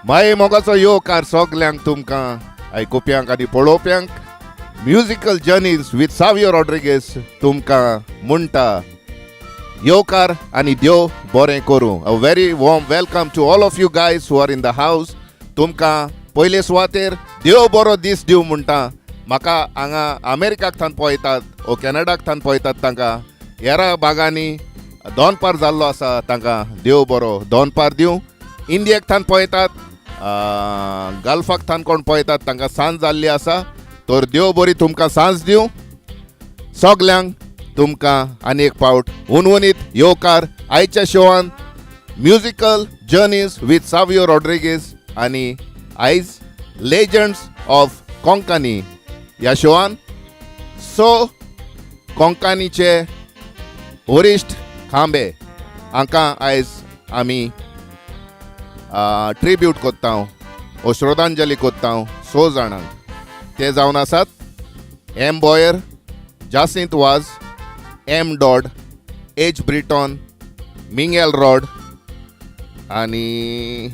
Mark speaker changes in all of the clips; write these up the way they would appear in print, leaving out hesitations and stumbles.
Speaker 1: माये मोगाचो येवकार सगल्यांक तुमकां आयकुप्यांक आनी पळोवप्यांक. Musical journeys with Savio Rodrigues तुमकां म्हणटा येवकार आनी देव बरें करूं. A very warm welcome to all of you guys who are in the house. तुमकां पयले सुवातेर देव बरो दीस दिवं म्हणटा. म्हाका हांगा अमेरिकाक थावन पळयतात ओ कॅनडाक थावन पळयतात, तांकां हेरा भागांनी दोनपार जाल्लो आसा, तांकां देव बरो दोनपार दिवं. इंडियेक थावन पळयतात, गल्फाक थावन कोण पळयतात, तांकां सांज जाल्ली आसा, तर देव बरी तुमकां सांज दिवं. सगल्यांक तुमकां आनी एक फावट हुनहुनीत येवकार आयच्या शोवान musical journeys with Savio Rodrigues आनी आयज लेजंड्स ऑफ कोंकणी ह्या शोवान सो कोंकणीचे वरिश्ठ खांबे हांकां आयज आमी ट्रिब्यूट कोत्ता ओ श्रद्धांजली कोत्ता स जाणांक. ते जावन आसात M Boyer, Jacinto Vaz, M Dodd, H Britton, Minguel Rod आनी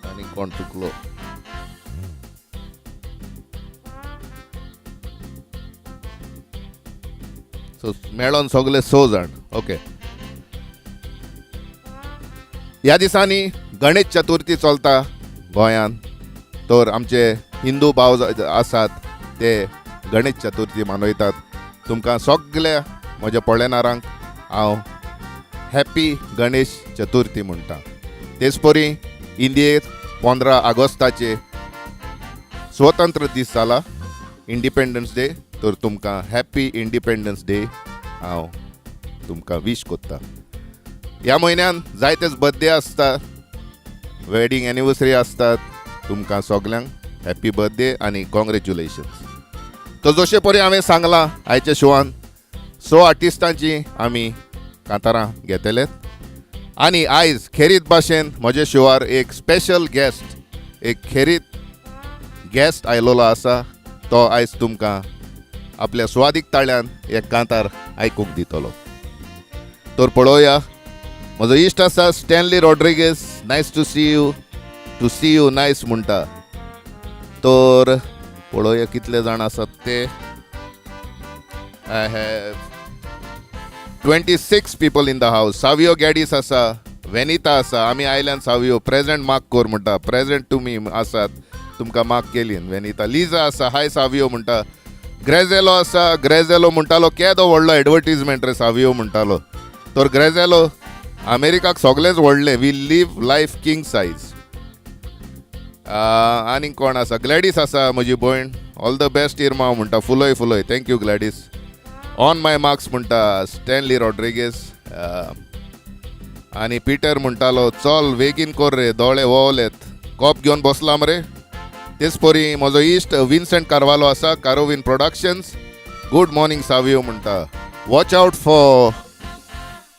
Speaker 1: आनी कोण चुकलो? सो मेळोन सगळे स जाण. ओके, ह्या दिसांनी गणेश चतुर्थी चलता गोंयांत, तर आमचे हिंदू भाव आसात ते गणेश चतुर्थी मनयतात. तुमकां सगल्या म्हज्या पळयणारांक हांव हॅप्पी गणेश चतुर्थी म्हणटा. तेच परी इंडियेत 15 ऑगस्टाचे स्वतंत्र दीस जाला, इंडिपेंडन्स डे, तर तुमकां हॅप्पी इंडिपेंडन्स डे हांव तुमकां वीश कोत्ता. ह्या म्हयन्यान जायतेच बर्थडे आसता, वेडींग एनिवर्सरी आसतात, तुमकां सगल्यांक हॅप्पी बर्थडे आनी कॉंग्रेच्युलेशन्स. तर जशें परी हांवें सांगलां, आयच्या शोवान स आर्टिस्टांची आमी कांतारां घेतले आनी आयज खेरीत भाशेन म्हज्या शोवार एक स्पेशल गेस्ट, एक खेरीत गेस्ट आयलोलो आसा. तो आयज तुमकां आपल्या सुवादीक ताळ्यान एक कांतार आयकूंक दितलो. तर पळोवया, म्हजो इश्ट आसा Stanley Rodrigues. Nice to see you, to see you nice म्हणटा. तर पळोवया कितले जाण आसात ते. I have 26 people in the house. Savio गॅडीस आसा, वेनिता आसा. आमी आयल्यान सावियो प्रेझेंट मार्क कर म्हणटा. प्रेझेंट तुमी आसात, तुमकां मार्क केली वेनिता. लिजा आसा, हाय सावियो म्हणटा. ग्रेझेलो आसा. ग्रेझेलो म्हणटालो केदो व्हडलो एडवर्टीजमेंट रे सावियो म्हणटालो. तर ग्रेझेलो, अमेरिकाक सगळेच व्हडले. We live life king size. आनीक कोण आसा? ग्लॅडीस आसा, म्हजी भयण. ऑल the best इरमाव म्हणटा. फुलय फुलय. Thank you Gladys. On my marks म्हणटा स्टॅनली रॉड्रिगेस. आनी पिटर म्हणटालो चल बेगीन कर रे, दोळे वोवलेत, कॉप घेवन बसला मरे. तेच परी म्हजो इश्ट विन्संट कार्वालो आसा, कारोवीन प्रोडक्शन्स. गूड मॉर्निंग सावियो म्हणटा. Watch out for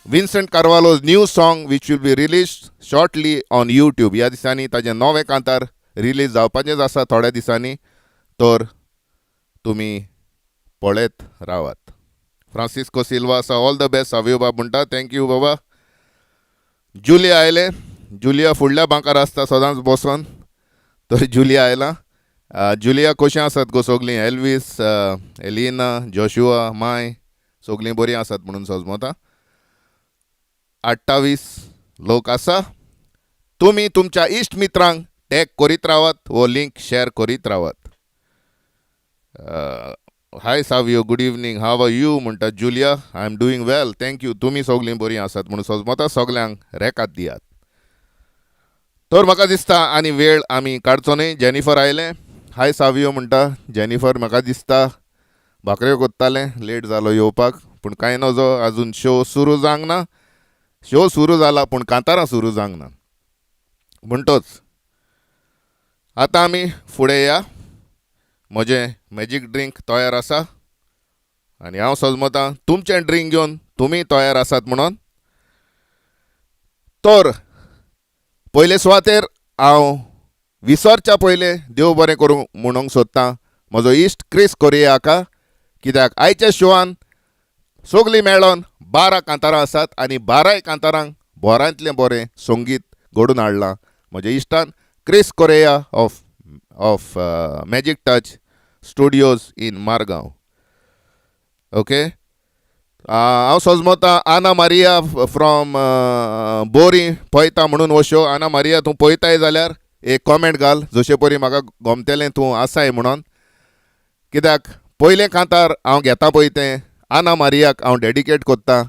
Speaker 1: Vincent Carvalho's new song which will be release shortly on YouTube. ह्या दिसांनी ताजें नवें कांतार रिलीज जावपाचेंच आसा थोड्या दिसांनी, तर तुमी पळयत रावात. फ्रांसिस्को सिल्वा आसा. ऑल the best Savio बाब म्हणटा. Thank you बाबा. जुलिया आयले. जुलिया फुडल्या बांकार आसता सदांच बसोन, तर जुलिया आयला. जुलिया, कशें आसात गो सगलीं? एल्वीस, एलिना, जोशुआ, माय सगलीं बरीं आसात म्हणून सजमता. 28 लोक आसा. तुमी तुमच्या इश्ट मित्रांक टॅग करीत रावात वो लिंक शेअर करीत रावात. Hi Savio, good evening, how are you म्हणटा जुलिया. I am doing well, thank you. तुमी सगलीं बरीं आसात म्हणून सजमता. सगल्यांक रेकाद दियात. तर म्हाका दिसता आनी वेळ आमी काडचो न्हय. जेनिफर आयलें. हाय सावियो म्हणटा जेनिफर. म्हाका दिसता भाकऱ्यो कोत्तालें, लेट जालो येवपाक, पूण कांय नजो, अजून शो सुरू जावंक ना. शो सुरू जाला पूण कांतारां सुरू जावंक ना. म्हणटोच आतां आमी फुडें या. म्हजें मॅजीक ड्रिंक तयार आसा आनी हांव सजमतां तुमचें ड्रिंक घेवन तुमी तयार आसात म्हणून. तर पयले सुवातेर हांव विसरच्या पयलें देव बरें करूं म्हणूंक सोदतां म्हजो इश्ट क्रिस कोरिया हाका, कित्याक आयच्या शोवान सगलीं मेळोन 12 कांतारां आसात आनी 12 कांतारांक बोरांतलें बरें संगीत घडून हाडलां म्हज्या इश्टान Chris Correa of Magic Touch Studios in Margao. Okay, हांव सोजमोता आना मारिया फ्रॉम बोरी पळयता म्हणून हो शो. आना मारिया, तूं पळयताय जाल्यार एक कॉमेंट घाल, जशे परी म्हाका गमतलें तूं आसाय म्हणून. कित्याक पयलें कांतार हांव घेता पळय तें आना मारियाक हांव डेडिकेट कोत्ता.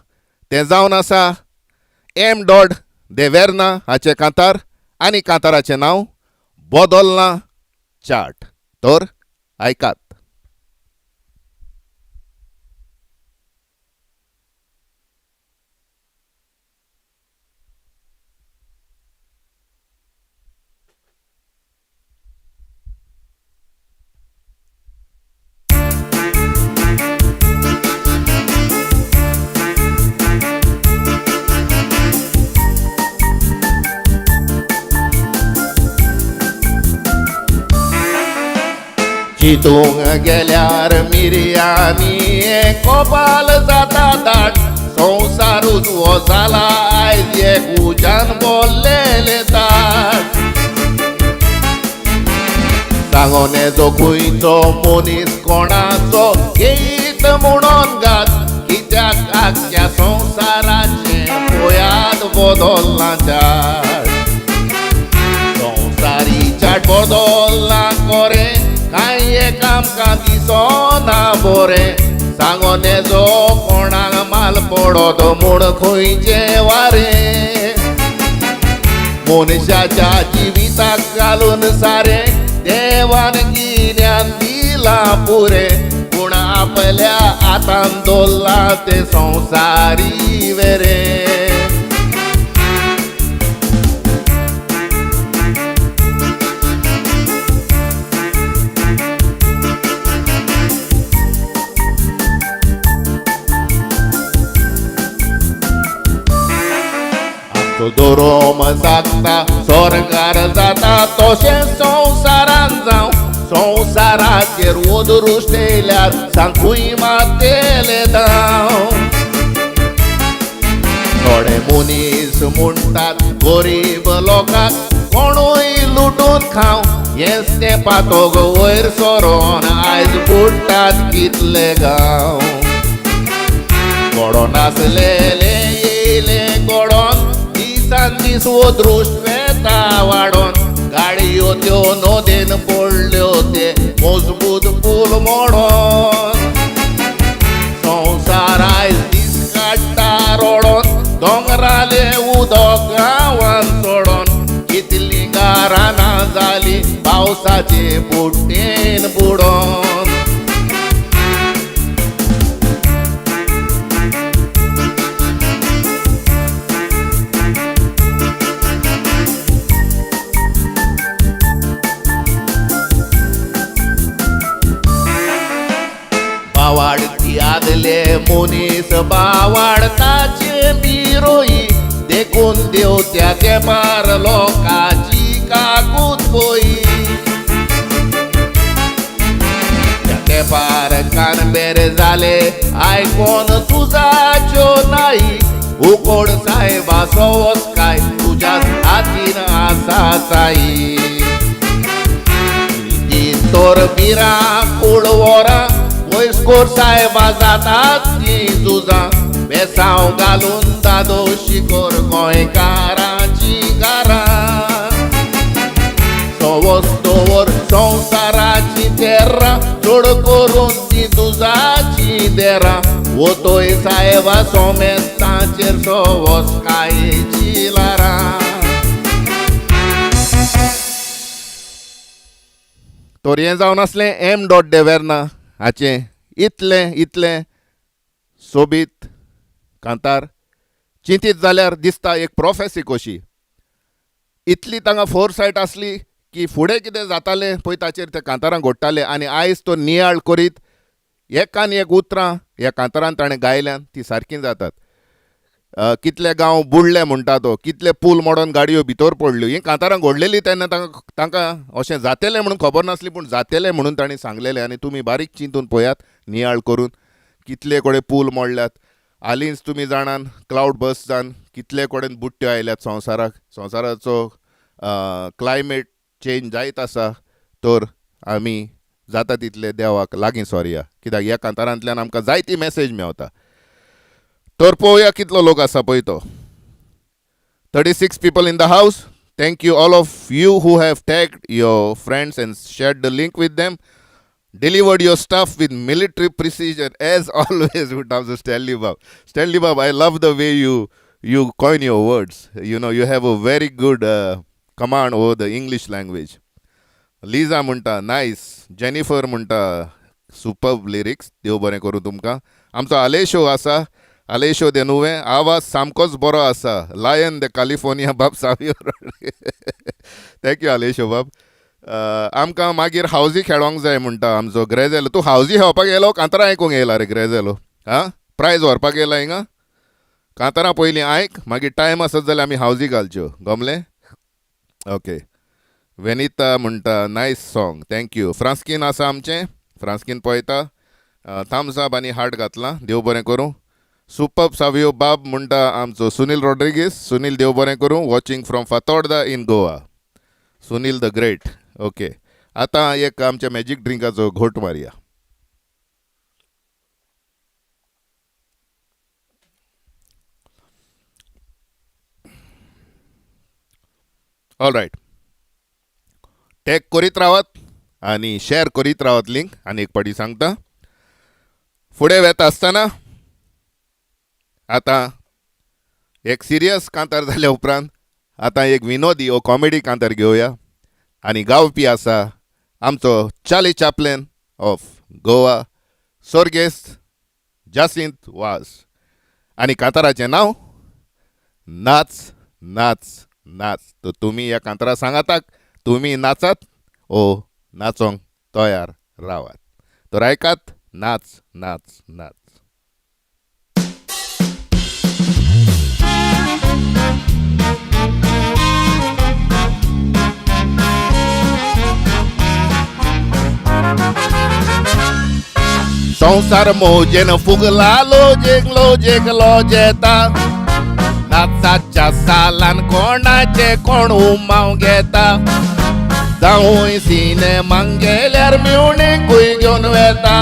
Speaker 1: तें जावन आसा एम डॉट दे वेर्ना हाचें कांतार आनी कांताराचें नांव बदलना चार्ट. तर आयकात. चितूंक गेल्यार मिरयांनी कोपाल जाता दाट, संवसारूच हो जाला आयज एक उज्यान बोल्लेले ताट. सांगोन जो खंयचो मनीस कोणाचो घेयत म्हणोन गात, कित्याक आख्ख्या संवसाराचें पळयात बदल्लां चाट. संवसारी चाट बदल्लां कोरें, कांय एक आमकां दिसना बरें. सांगोन जो कोणाक माल पडत म्हूण खंयचें वारें, मनशाच्या जिविताक घालून सारें देवान गिन्यान दिलां पुरें, पूण आपल्या हातान दवरलां तें संवसारी वेरें. दोरोम जाता स्वर्गार जाता तशें संवसारान जावं, संवसाराचेर अदृश्ट येयल्यार सांगूय मातेले दाव. थोडे मनीस म्हणटात गरीब लोकांक कोणूय लुटून खावं, हेंच तें पातोग वयर सरोन आयज बुडटात कितले गांव. गोडो नासलेले येयले गोडोन, दिसान दीस अदृश्ट वेता वाडोन, गाडयो त्यो नदेन पडल्यो ते मजबूत पूल मोडोन. संवसार आयज दीस काडटा रोडोन, दोंगराले उदक गांवान सोडोन, कितलीं गारानां जालीं पावसाचे बुट्टेन बुडोन. बावाडती आदले मनीस बावाडताचे बिरोई, देखून देव त्या तेंपार लोकांची काकूत पळय. त्या तेंपार कानबेर जाले आयकोन तुजाच्यो नाई, उकोड सायबा सवस काय तुज्याच हातीन आसा साई. तर बिरां कुळवरां वयस्कोर सायबा जातात तीं झुजां, बेसांव घालून दादोशी कर गोंयकारांची गारां. सवस दवर संवसाराची तेर्रां, चड करून ती तुजाची देरां, वतोय सायबा सोमेस्तांचेर सवसकायेची ल्हारां. तर हें जावन आसलें एम डॉट दे वेर्ना हाचें इतलें इतलें सोबीत कांतार. चिंतीत जाल्यार दिसता एक प्रोफेसी कशी, इतली तांकां फोरसायट आसली की फुडें कितें जातालें पळय ताचेर ते कांतारां घडटाले. आनी आयज तो नियाळ करीत एकान एक उतरां ह्या कांतारान ताणें गायल्यान ती सारकीं जातात. कितले गांव बुडले म्हणटा तो, कितले पूल मोडोन गाडयो भितर पडल्यो, हीं कांतारां घडलेलीं तेन्ना तांकां अशें जातेलें म्हणून खबर नासली, पूण जातेलें म्हणून तांणी सांगलेलें. आनी तुमी बारीक चिंतून पळयात नियाळ करून कितले कडेन पूल मोडल्यात. हालींच तुमी जाणान क्लावड बर्स्टान कितले कडेन बुट्ट्यो आयल्यात संवसाराक. संवसाराचो क्लायमेट चेंज जायत आसा, तर आमी जाता तितले देवाक लागीं सोरया, कित्याक ह्या कांतारांतल्यान आमकां जायती मॅसेज मेवता. तर पळोवया कितलो लोक आसा पळय तो. 36 people in the house. Thank you all of you who have tagged your friends and shared the link with them. Delivered your stuff with military precision as always with आमचो Stanley Bab. Stanley Bab, I love the way you coin your words. You know, you have a very good command over the English language. Liza म्हणटा nice. Jennifer म्हणटा superb lyrics. देव बरें करूं तुमकां. आमचो आलेशो आसा, आलेशो देनुवे, आवाज सामकोच बरो आसा. लायन the California Bob Savio. Thank you Aleixo बाब. आमकां मागीर हावजी खेळोंक जाय म्हणटा आमचो ग्रेजेलो. तूं हावजी खेळपाक येयलो, कांतारां आयकूंक येयला रे ग्रेजेलो? आं, प्रायज व्हरपाक येयला हिंगा? कांतारां पयलीं आयक, मागीर टायम आसत जाल्यार आमी हावजी घालच्यो. गमलें? ओके. वेनिता म्हणटा नायस सॉंग, thank you. फ्रांस्कीन आसा आमचें, फ्रांस्कीन पळयता, थम्स अप आनी हार्ट घातलां. देव बरें करूं. सुपर्ब सावियो बाब म्हणटा आमचो सुनील रॉड्रिगीस. सुनील, देव बरें करूं. Watching from Fatorda in Goa, Sunil the great. Okay, आतां एक आमच्या मॅजीक ड्रिंकाचो घोट मारया. ऑल रायट, टॅग करीत रावात आनी शेअर करीत रावात लिंक. आनी एक पाटी सांगता, फुडें वेता आसतना आतां एक सिरियस कांतार जाल्या उपरांत आतां एक विनोदी ओ कॉमेडी कांतार घेवया. आनी गावपी आसा आमचो Charlie Chaplin of Goa, सोर्गेस्त Jacinto वाज. आनी कांताराचें नांव नाच नाच नाच. तर तुमी ह्या कांतारा सांगाताक तुमी नाचात ओ नाचोंक तयार रावात. तर आयकात नाच नाच नाच. संवसार मोजेन फुगला, लोजेक लोजेक लोजेता. नाचाच्या सालान कोणाचे कोण उमाव घेता. जावूय सिनेमांक गेल्यार मिवणीकूय घेवन वेता.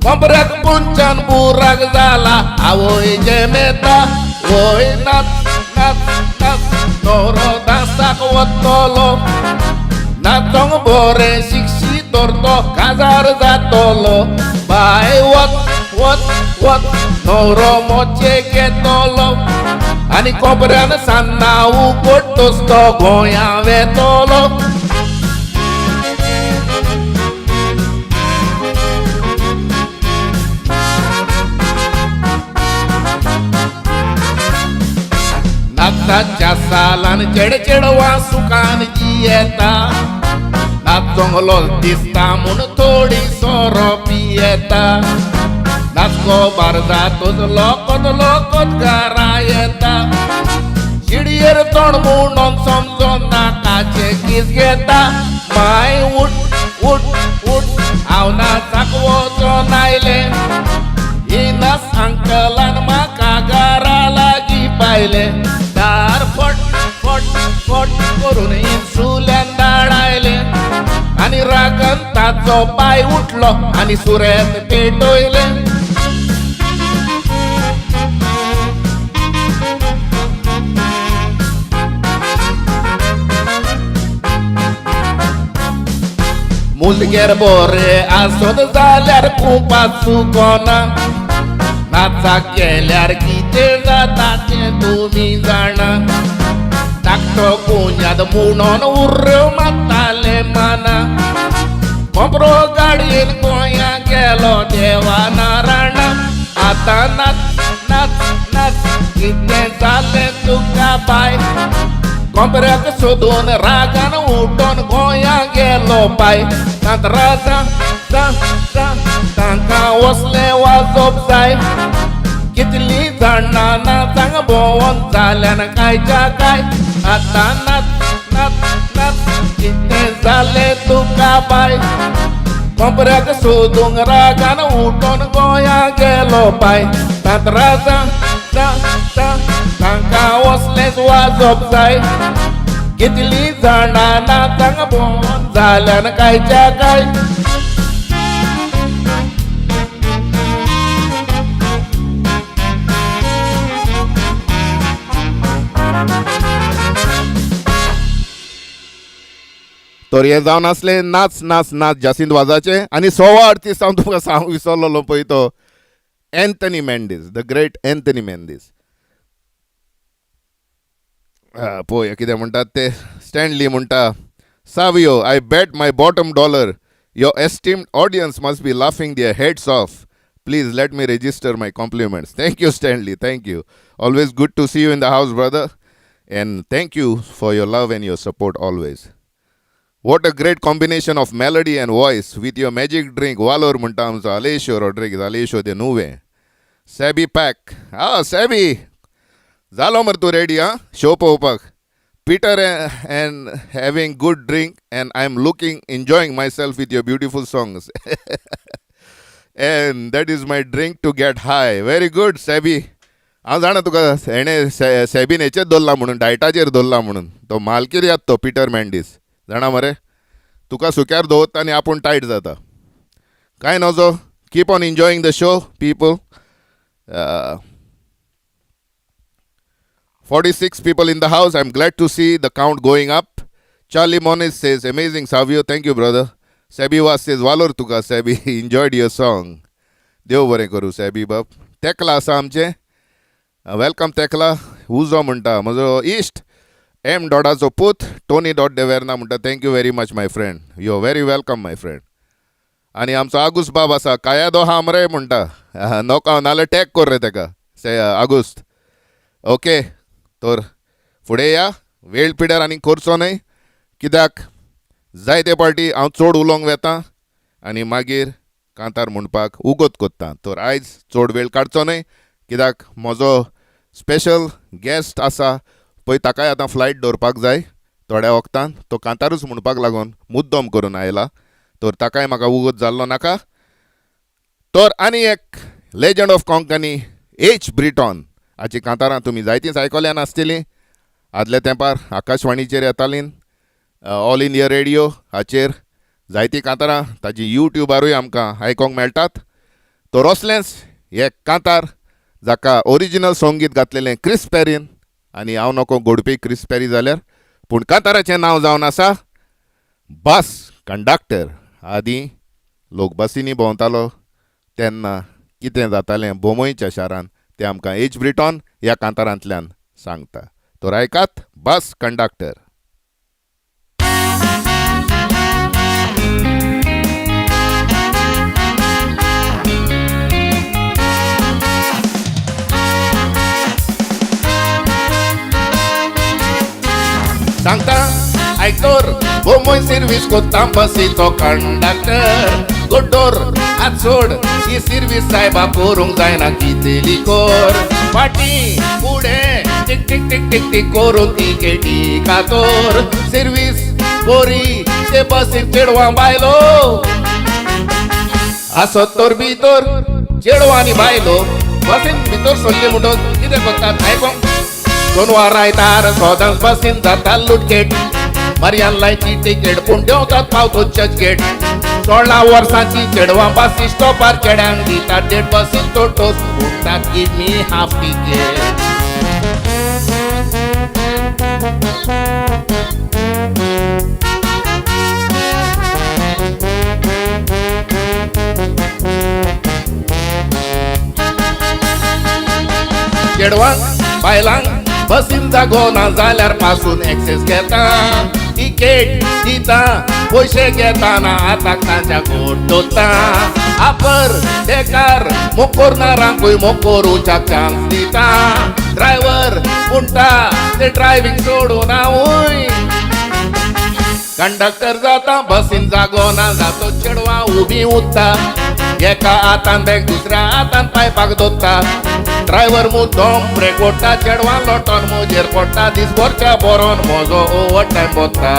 Speaker 1: कोपऱ्याक पुंचान बुराक जाला, आवय जेमेता. वय नाच नाच नाच, नवरो दासाक वतलो. नाचोंक बरें शिक्षी तर तो काजार जातलो. बाय वच वच वच, नवरो मोचे घेतलो. आनी कोपऱ्यान सान्नां उगडटोच तो गोंया वेतलो. नाचाच्या सालान चेड चेडवां सुखान जियेता. नाचोंक लोज दिसता म्हूण थोडी सोरो पियेता. नाचको बार जातोच लोकोत लोकोत घरा येता. शिडयेर तोंड म्हणून समजोन नाकाचे कीस घेता. माय उठ उठ उठ, हांव नाचाक वचोन आयलें. इनास अंकलान म्हाका घरा लागीं पायलें. दार फट फट फट करून इन्सुल्यान दाडायलें. आनी रागान ताचो पांय उठलो आनी सुरेत पेटयलें. मुलगेर बोरे आसत जाल्यार कुपात चुकोना. नाचाक गेल्यार कितें जाता तें तुमी जाणा. धाकटो कुन्याद म्हणून उर्र मारताले माना. कोपरो गाडयेन गोंया गेलो देवा नारायणा. आतां नाच नाच नाच, कितें जालें तुका बाय? कोपऱ्याक सोदून रागान उठोन गोंया गेलो पाय. कांतरा जा जा जा, तांकां वसलें वाजोवप जाय. कितली जाणां नाचांक भोंवोन जाल्यान कांयच्या काय. आतां नाच नाच नाच, कितें जालें तुका बाय? कोपऱ्याक सोदूंक रागान उठोन गोंया गेलो पाय तांत राजा तांकां वसलेंच वाजोवप जाय कितली जाणां नाचांक भोंवन जाल्यान कांयच्या काय. तर हें जावन आसलें नाच नाच नाच जासिंत वाजाचें. आनी 125 आर्टिस्ट हांव तुमकां सांग विसरलोलो पळय तो Anthony Mendes, the great Anthony Mendes. पळय कितें म्हणटात ते. स्टॅनली म्हणटा, Savio, I bet my bottom dollar your esteemed audience must be laughing their heads off. Please let me register my compliments. Thank you Stanley, thank you. Always good to see you in the house brother, and thank you for your love and your support always. What a great combination of melody and voice with your magic drink. वालोर म्हणटा आमचो आलेशो रॉड्रिगीज, आलेशो दे नुवे. सॅबी pack, आ सॅबी जालो मरे तूं ready आं show पळोवपाक. Peter and having good drink and I am looking enjoying myself with your beautiful songs and that is my drink to get high. Very good Sabi. हांव जाणा तुका हेणें सॅबीन हेचेर दवरला म्हणून, डायटाचेर दवरला म्हणून. तो मालकिर्यात तो पिटर मॅन्डीस, जाणा मरे, तुका सुक्यार दवरता आनी आपूण टायट जाता. कांय नजो, keep on enjoying the show people. 46 people in the house. I am glad to see the count going up. Charlie Moniz says, amazing Savio, thank you brother. Sabi Vaz says, वालोर तुका सॅबी, enjoyed your song. देव बरें करूं सॅबी बाब. तेकला आसा आमचें, welcome Tekla. उजो म्हणटा म्हजो इश्ट एम डॉडाचो पूत टोनी डॉट देवेर्ना म्हणटा, thank you very much my friend, you are very welcome my friend. आनी आमचो आगुस्त बाब आसा, कायादो हा मरे म्हणटा, नोका नाल्यार टॅग कर रे तेका आगुस्त. ओके, तर फुडें या, वेळ पिड्यार आनी करचो न्हय, कित्याक जायते पावटी हांव चड उलोवंक वेता आनी मागीर कांतार म्हणपाक उगत कोत्ता. तर आयज चड वेळ काडचो न्हय, कित्याक म्हजो स्पेशल गॅस्ट आसा पळय, ताकाय आतां फ्लायट दवरपाक जाय थोड्या वखदान, तो कांतारूच म्हणपाक लागून मुद्दम करून आयला, तर ताकाय म्हाका उगत जाल्लो नाका. तर आनी एक legend of Konkani H Britain हाची कांतारां तुमी जायतींच आयकल्यान आसतलीं. आदल्या तेंपार आकाशवाणीचेर येतालीं, ऑल इंडिया रेडियो हाचेर जायतीं कांतारां ताची युट्यूबारूय आमकां आयकोंक मेळटात. तर असलेंच एक कांतार जाका ओरिजिनल संगीत घातलेलें क्रिस पेरीन, आनी हांव नको गोडपी क्रिस पेरी जाल्यार, पूण कांताराचें नांव जावन आसा बस कंडक्टर. आदीं लोक बसींनी भोंवतालो तेन्ना कितें जातालें बोमोयच्या शारान तें आमकां एच ब्रिटॉन ह्या कांतारांतल्यान सांगता. तर आयकात बस कंडक्टर. सांगता आयकोर बोमोय सिर्वीस कोत्ता बसीचो कंडक्टर, गोड्डोर आत सोड ही सिर्वीस सायबा करूंक जायना कितली कोर, फाटीं फुडें टिक टिक टिक टिक टिक करून तिकेटी कातोर, सिर्वीस बोरी ते बसीक चेडवां बायलो आसत तर भितर चेडवां आनी बायलो बसीन भितर सरली म्हणटच कितें करतात आयकोंक. सोनवार आयतार सदांच बसीन जाता लुटकेट, मर्यान लायची तिकेट पूण देंवतात पावतो चर्चगेट, 16 वर्सांची चेडवां बसी स्टॉपार चेड्यांक दितात डेट, बसीन तोटोस म्हणटात give me half ticket. चेडवांक बायलांक बसीन जागो ना जाल्यार पासून एक्सेस घेता, तिकेट दिता पयशे घेता ना आतां तांच्या गोड दोता, आपर बेकार मोकोरनारांकूय मोकोरुच्याक चान्स दिता, ड्रायव्हर म्हणटा ते ड्रायव्हींग सोडून हांवूय कंडक्टर जाता, बसीन जागो ना जातो चेडवां उबी उरता, एका हातान बॅग दुसऱ्या हातान पायपाक दोत्ता, ड्रायव्हर मुद्दम ब्रेक ओडटा, चेडवां लोटोन म्हजेर पडटा, दिसभरच्या बरोन म्हजो ओवर टायम बोत्ता.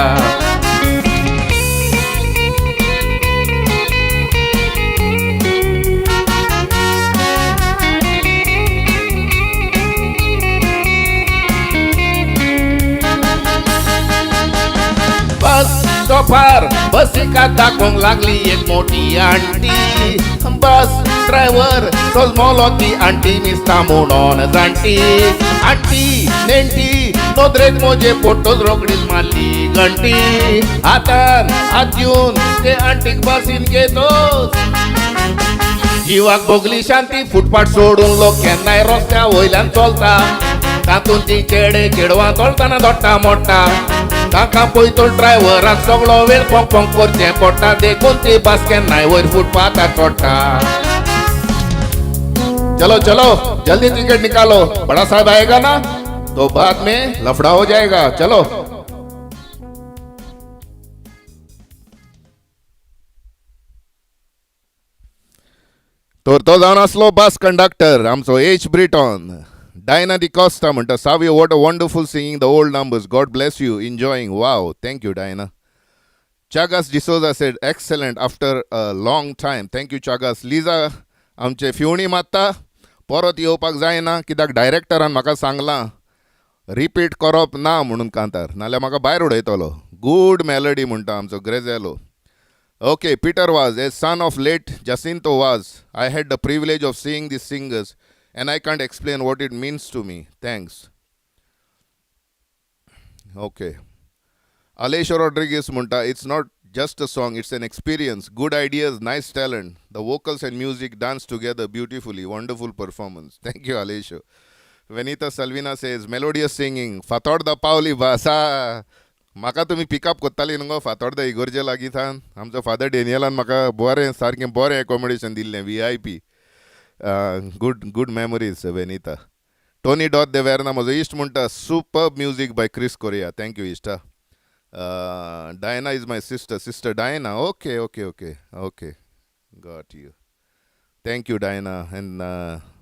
Speaker 1: स्टॉपार बसीक दाखोवंक लागली एक मोठी आंटी. बस ड्रायव्हर सोजमोलो ती आंटी निसता म्हणून जाणटी. आंटी नेणटी नदरेक म्हजे फोटोज रोखडीच मारली घंटी. हातान हात दिवन ते आंटीक बसीन घेतोच जिवाक भोगली शांती. फुटपाट सोडून लोक केन्नाय रस्त्या वयल्यान चलता, तातूंत ती चेडे चेडवां चलतना दोट्टा मोडटा. ताका पळयतो ड्रायव्हराक सगळो वेळ पोंक पोंक करचें पडटा, देखून ती बस केन्नाय वयर फुटपाथार चडटा. चलो चलो जल्दी टिकट निकालो, बड़ा साहब आएगा ना तो बाद में लफड़ा हो जाएगा. चलो. तर तो जावन आसलो बस कंडक्टर आमचो एच ब्रिटॉन. डायना डिकॉस्टा म्हणटा, Savio what a wonderful singing the old numbers, God bless you, enjoying. Wow, thank you Diana. Chagas D'Souza said excellent after a long time. Thank you Chagas. Liza आमचे फिवणी मारता, परत येवपाक जायना कित्याक डायरेक्टरान म्हाका सांगलां repeat करप ना म्हणून कांतार, नाल्यार म्हाका भायर उडयतलो. गूड मेलडी म्हणटा आमचो ग्रेजेलो. Okay, Peter Vaz, a son of late Jacinto Vaz, I had the privilege of seeing these singers and I can't explain what it means to me. Thanks. Okay. Aleixo Rodriguez म्हणटा, it's not just a song, it's an experience. Good ideas, nice talent. The vocals and music dance together beautifully. Wonderful performance. Thank you, Aleixo. Venita Salvina says, melodious singing. Fatorda पावली भासा. म्हाका तुमी pickup करताली न्हू गो फातोर्दा इगोर्जे लागीं थावन. आमचो father डेनियलान म्हाका बरें सारकें बरें एकोमोडेशन दिल्लें, V I P. Good good memories Venita. Tony dot de Verna म्हजो इश्ट म्हणटा, superb music by Chris Correa. Thank you इश्टा. Diana is my sister, sister Diana. Okay okay okay okay, got you. Thank you Diana and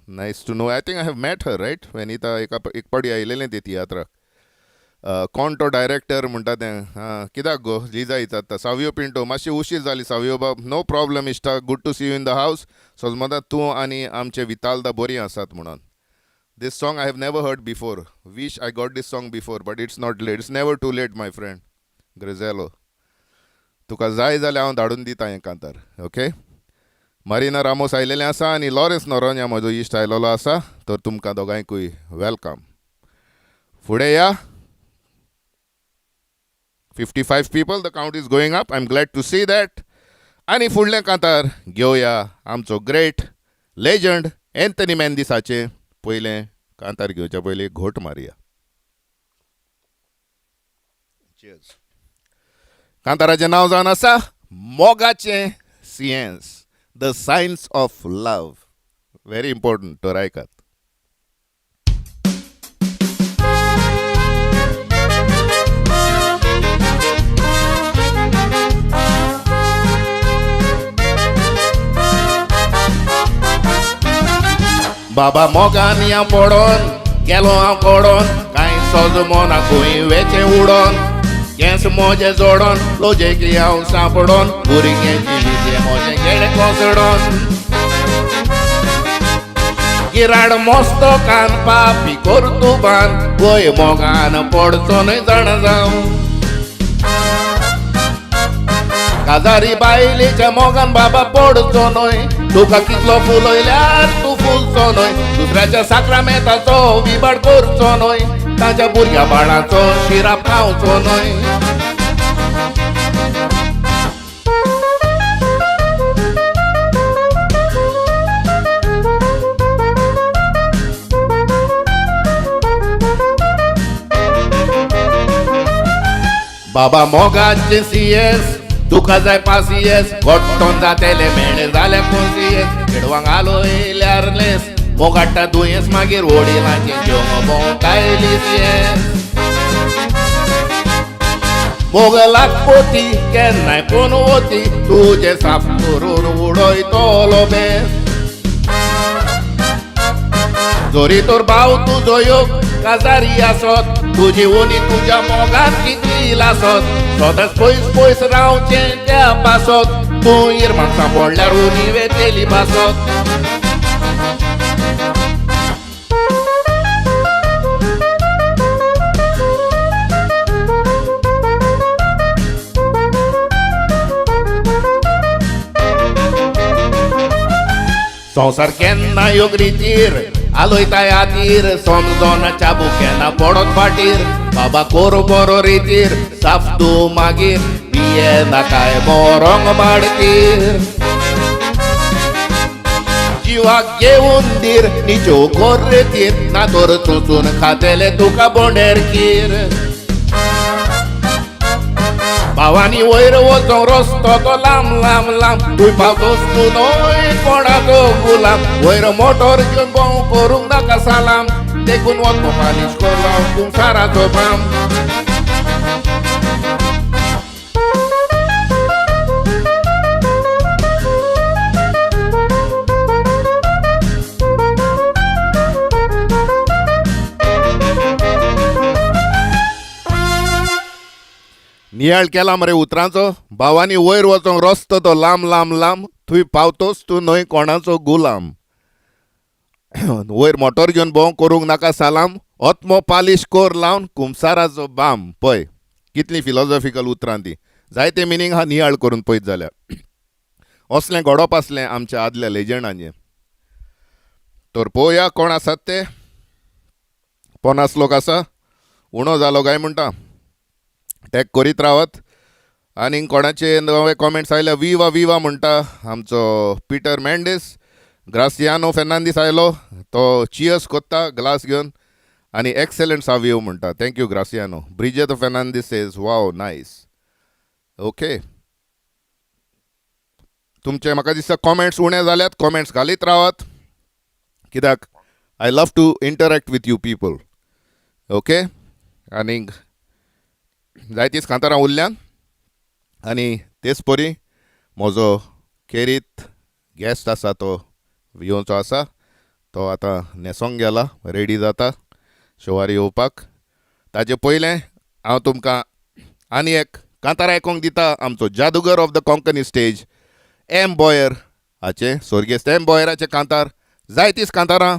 Speaker 1: nice to know. I think I have met her right. Venita एका एक पावटी आयलेलें ते तियात्राक. कोण तो director म्हणटा तें आं कित्याक गो लिजा विचारता. सावियो पिंटो मातशी उशीर जाली सावियो बाब, नो प्रॉब्लम इश्टा, good to see you in the house. सोजमता तूं आनी आमचे वितालदा बरीं आसात म्हणून. This song I have never heard before, wish I got this song before, but it's not late, it's never too late my friend Grisello. तुका जाय जाल्यार हांव धाडून दिता हें कांतार. ओके, मारिना रामोस आयलेलें आसा आनी लॉरेन्स नोरोन्या म्हजो इश्ट आयलेलो आसा, तर तुमकां दोगांयकूय welcome. फुडें या. 55 people, the count is going up. I'm glad to see that. आनी फुडलें कांतार घेवया आमचो ग्रेट लेजंड एंथनी मेंदिसाचें. पयलें कांतार घेवच्या पयलीं घोट मारया. Cheers. कांताराचें नांव जावन आसा मोगाचें science, the science of love. Very important, तर आयकात. बाबा मोगान या पडोन गेलो हांव कडोन, कांय सोज मोना खंय वेचें उडोन, केंस मोजे जोडोन लोजेकी हांव सांपडोन, भुरग्यांची विजे मोजें गेलें कोसडोन. गिराण मस्तो कान पापी कोर्तुबान, वय मोगान पडचो न्हय जाणा जावं. काजारी बायलेच्या मोगान बाबा पडचो न्हय, तुका कितलो फुलयल्यार तूं फुलचो न्हय, दुसऱ्याच्या साक्रामेंताचो विबाड करचो न्हय, ताच्या भुरग्या बाळाचो शिराप खावचो न्हय. बाबा मोगाचें सियेस तुका जाय पासियेस, गोट्टोन जातेलें मेळ्ळें जाल्यार कोसियेस, चेडवांक आलोयल्यार लेस, मोगाडटा दुयेंस मागीर वडिलांचें जेवण भोंवतायली सियेस. मोग लागपोती केन्नाय कोण वती, तुजें साफ करून उडयतलो बेस. जोरी तर भाव तुजो योग काजारी आसत, तुजी उनी तुज्या मोगान कितली लासत, सदांच पयस पयस रावचें त्या पासत, तूं इरमाक सांपडल्यार उनी वेतेली भासत. संवसार केन्ना योग रितीर आलोयताय आतीर समजोन चाबूक केन्ना पडत फाटीर बाबा कोर बरो रितीर साफ तूं मागीर पिये नाकाय मोरोंग माडतीर जिवाक घेवन धीर निच्यो कोर रेतीर ना तर चोचून खातेले तुका बोंडेर कीर भावानी वयर वचोंक रस्तो तो लांब लांब लांब तूं पावतोच तूं न्हय कोणाचो गुलाम वयर मोटोर घेवन भोंव करूंक नाका सालाम देखून वचो पालिश कर लावन कुमसाराचो बाम. नियाळ केला मरे उतरांचो भावानी वयर वचोंक रस्तो तो लांब लांब लांब थंय पावतोच तूं न्हय कोणाचो गुलाम वयर मोटोर घेवन भोंव करूंक नाका सालाम ओतमो पालिश कोर लावन कुमसाराचो बाम. पळय कितलीं फिलॉजॉफिकल उतरां ती जायते मिनींग हा नियाळ करून पळयत जाल्यार असलें घडप आसलें आमच्या आदल्या लेजंडांचें. तर पळोवया कोण आसात ते. 50 लोक आसा उणो जालो काय म्हणटा टॅग करीत रावत. आनी कोणाचे नवे कॉमेंट्स आयल्या विवा विवा म्हणटा आमचो पिटर मेंडीस. ग्रासियानो फेर्नांदीस आयलो तो चियर्स कोत्ता ग्लास घेवन आनी एक्सलंट सावियो म्हणटा. Thank you Graciano. Bridget Fernandes says wow nice. Okay तुमचे म्हाका दिसता कॉमेंट्स उणे जाल्यात कॉमेंट्स घालीत रावात कित्याक I love to interact with you people. Okay आनीक जायतीच कांतारां उरल्यान आनी तेच परी म्हजो खेरीत गॅस्ट आसा तो येवचो आसा तो आतां न्हेसोंक गेला रेडी जाता शोवार येवपाक. ताजे पयलें हांव तुमकां आनी एक कांतार आयकोंक दिता आमचो जादूगर of the Konkani stage M Boyer हाचें स्वर्गेस्त एम बॉयराचें कांतार. जायतीच कांतारां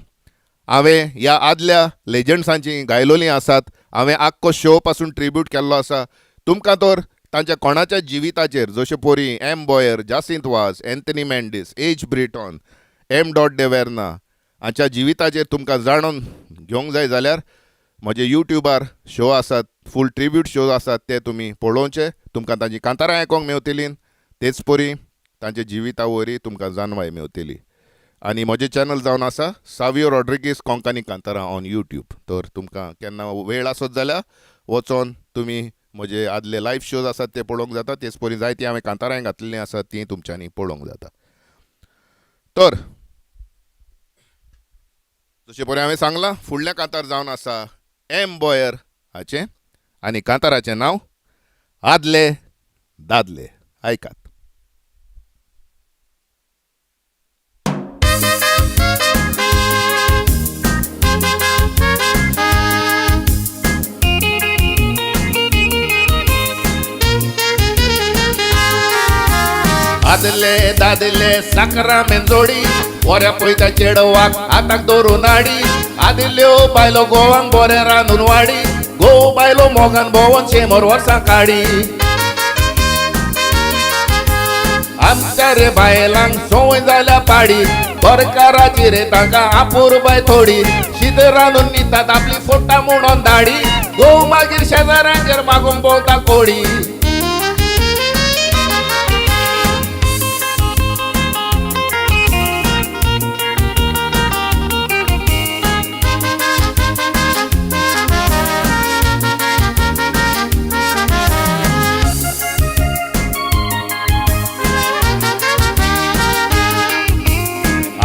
Speaker 1: हांवें ह्या आदल्या लेजंड्सांचीं गायलोलीं आसात. हांवें आख्खो शो पासून ट्रिब्यूट केल्लो आसा तुमकां तर तांच्या कोणाच्या जिविताचेर जशे पोरी M Boyer, Jacinto Vaz, Anthony Mendes, H Britton, M dot de Verna हांच्या जिविताचेर तुमकां जाणून घेवंक जाय जाल्यार म्हजे युट्यूबार शो आसात फूल ट्रिब्यूट शो आसात ते तुमी पळोवचे. तुमकां तांची कांतारां आयकोंक मेवतलीं तेच परी तांच्या जिविता वरी तुमकां जाणवाय मेवतली. आनी म्हजें चॅनल जावन आसा सावियो रॉड्रिगीस कोंकणी कांतारां ऑन यूट्यूब. तर तुमकां केन्ना वेळ आसत जाल्यार वचोन तुमी म्हजे आदले लायव्ह शोज आसात ते पळोवंक जाता. तेच परी जायतीं हांवें कांतारांय घातलेलीं आसात तीं तुमच्यांनी पळोवंक जाता. तर जशें परी हांवें सांगलां फुडलें कांतार जावन आसा एम बॉयर हाचें आनी कांताराचें नांव आदले दादले. आयकात. आदले दादले साकरा मेंजोडी बऱ्या पळयता चेडवाक हाताक धरून हाडी आदल्यो बायलो गोवांक बरें रांदून वाडी गोव बायलो मोगान भोंवन 100 वर्सां काडी आमच्या रे बायलांक संवय जाल्या पाडी बरकाराची रे तांकां आपुरबाय थोडी शीत रांदून नितात आपली फोटा म्हणून दाडी गोव मागीर शेजाऱ्यांगेर मागूंक भोंवता कोडी.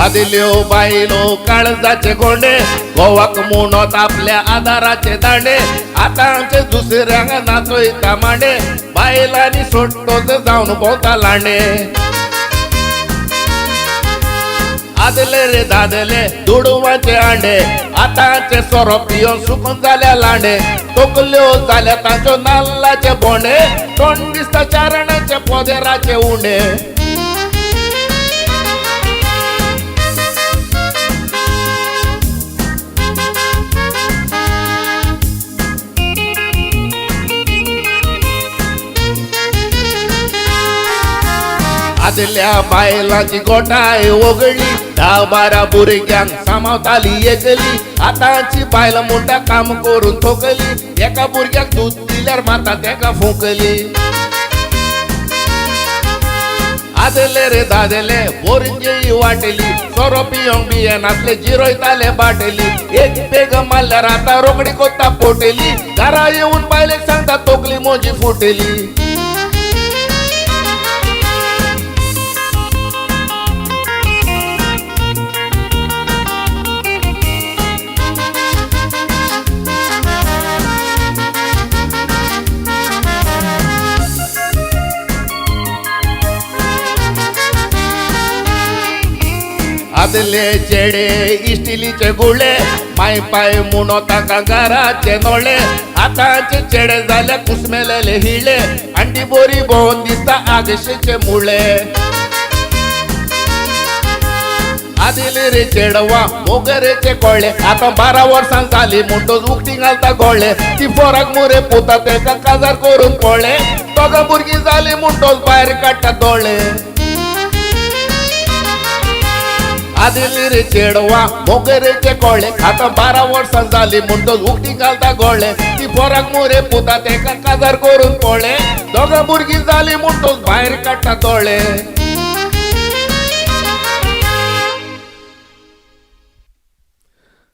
Speaker 1: आदल्यो बायलो काळजाचे गोंडे गोवाक म्हणत आपल्या आदाराचे दांडे आतां आमचे दुसऱ्यांक नाचयता मांडे बायलांनी सोडटोच जावन भोंवता लांडे. आदले रे दादले दुडवाचे आंडे आतांचे सोरो पिवन सुकून जाल्या लांडे तकल्यो जाल्या तांच्यो नाल्लाचे बोंडे तोंड दिसता चारणाचे पदेराचे उंडे. आदल्या बायलांची गोठाय वगळली, 10-12 भुरग्यांक सांबाळताली एकली. आतांची बायलां म्हणटा काम करून थोकली, एका भुरग्याक दूद दिल्यार माता तेका फुंकली. आदले रे दादले बोरंजी वाटली, सोरो पियोंक बियेनासले जिरोयताले बाटली. एक पेग मारल्यार आतां रोखडी कोत्ता पोटेली, घरा येवन बायलेक सांगता तोकली म्हजी फुटली. आदले चेडे इस्टिलीचे गुळे, माय पाय म्हणो ताका घराचे नोळे. आतांचे चेडे जाल्या कुसमेलेले हिळे, आंटी बोरी भोंवन दिसता आगशेचे मुळे. आदले रे चेडवा मोगरेचे कोळे, आतां 12 वर्सां जाली म्हणटच उकती घालता गोळे. ती फोराक मुरे पुता तेका काजार करून पळ्ळे, दोगां भुरगीं जाली म्हणटच भायर काडटा दोळे. आदले रे चेडवा मोगरेचे कोळे, आतां 12 वर्सां जाली म्हणटच उकती घालता गोळे. ती फोराक मुरे पुता तेका काजार करून पळ्ळे, दोगां भुरगीं जाली म्हणटच भायर काडटा दोळे.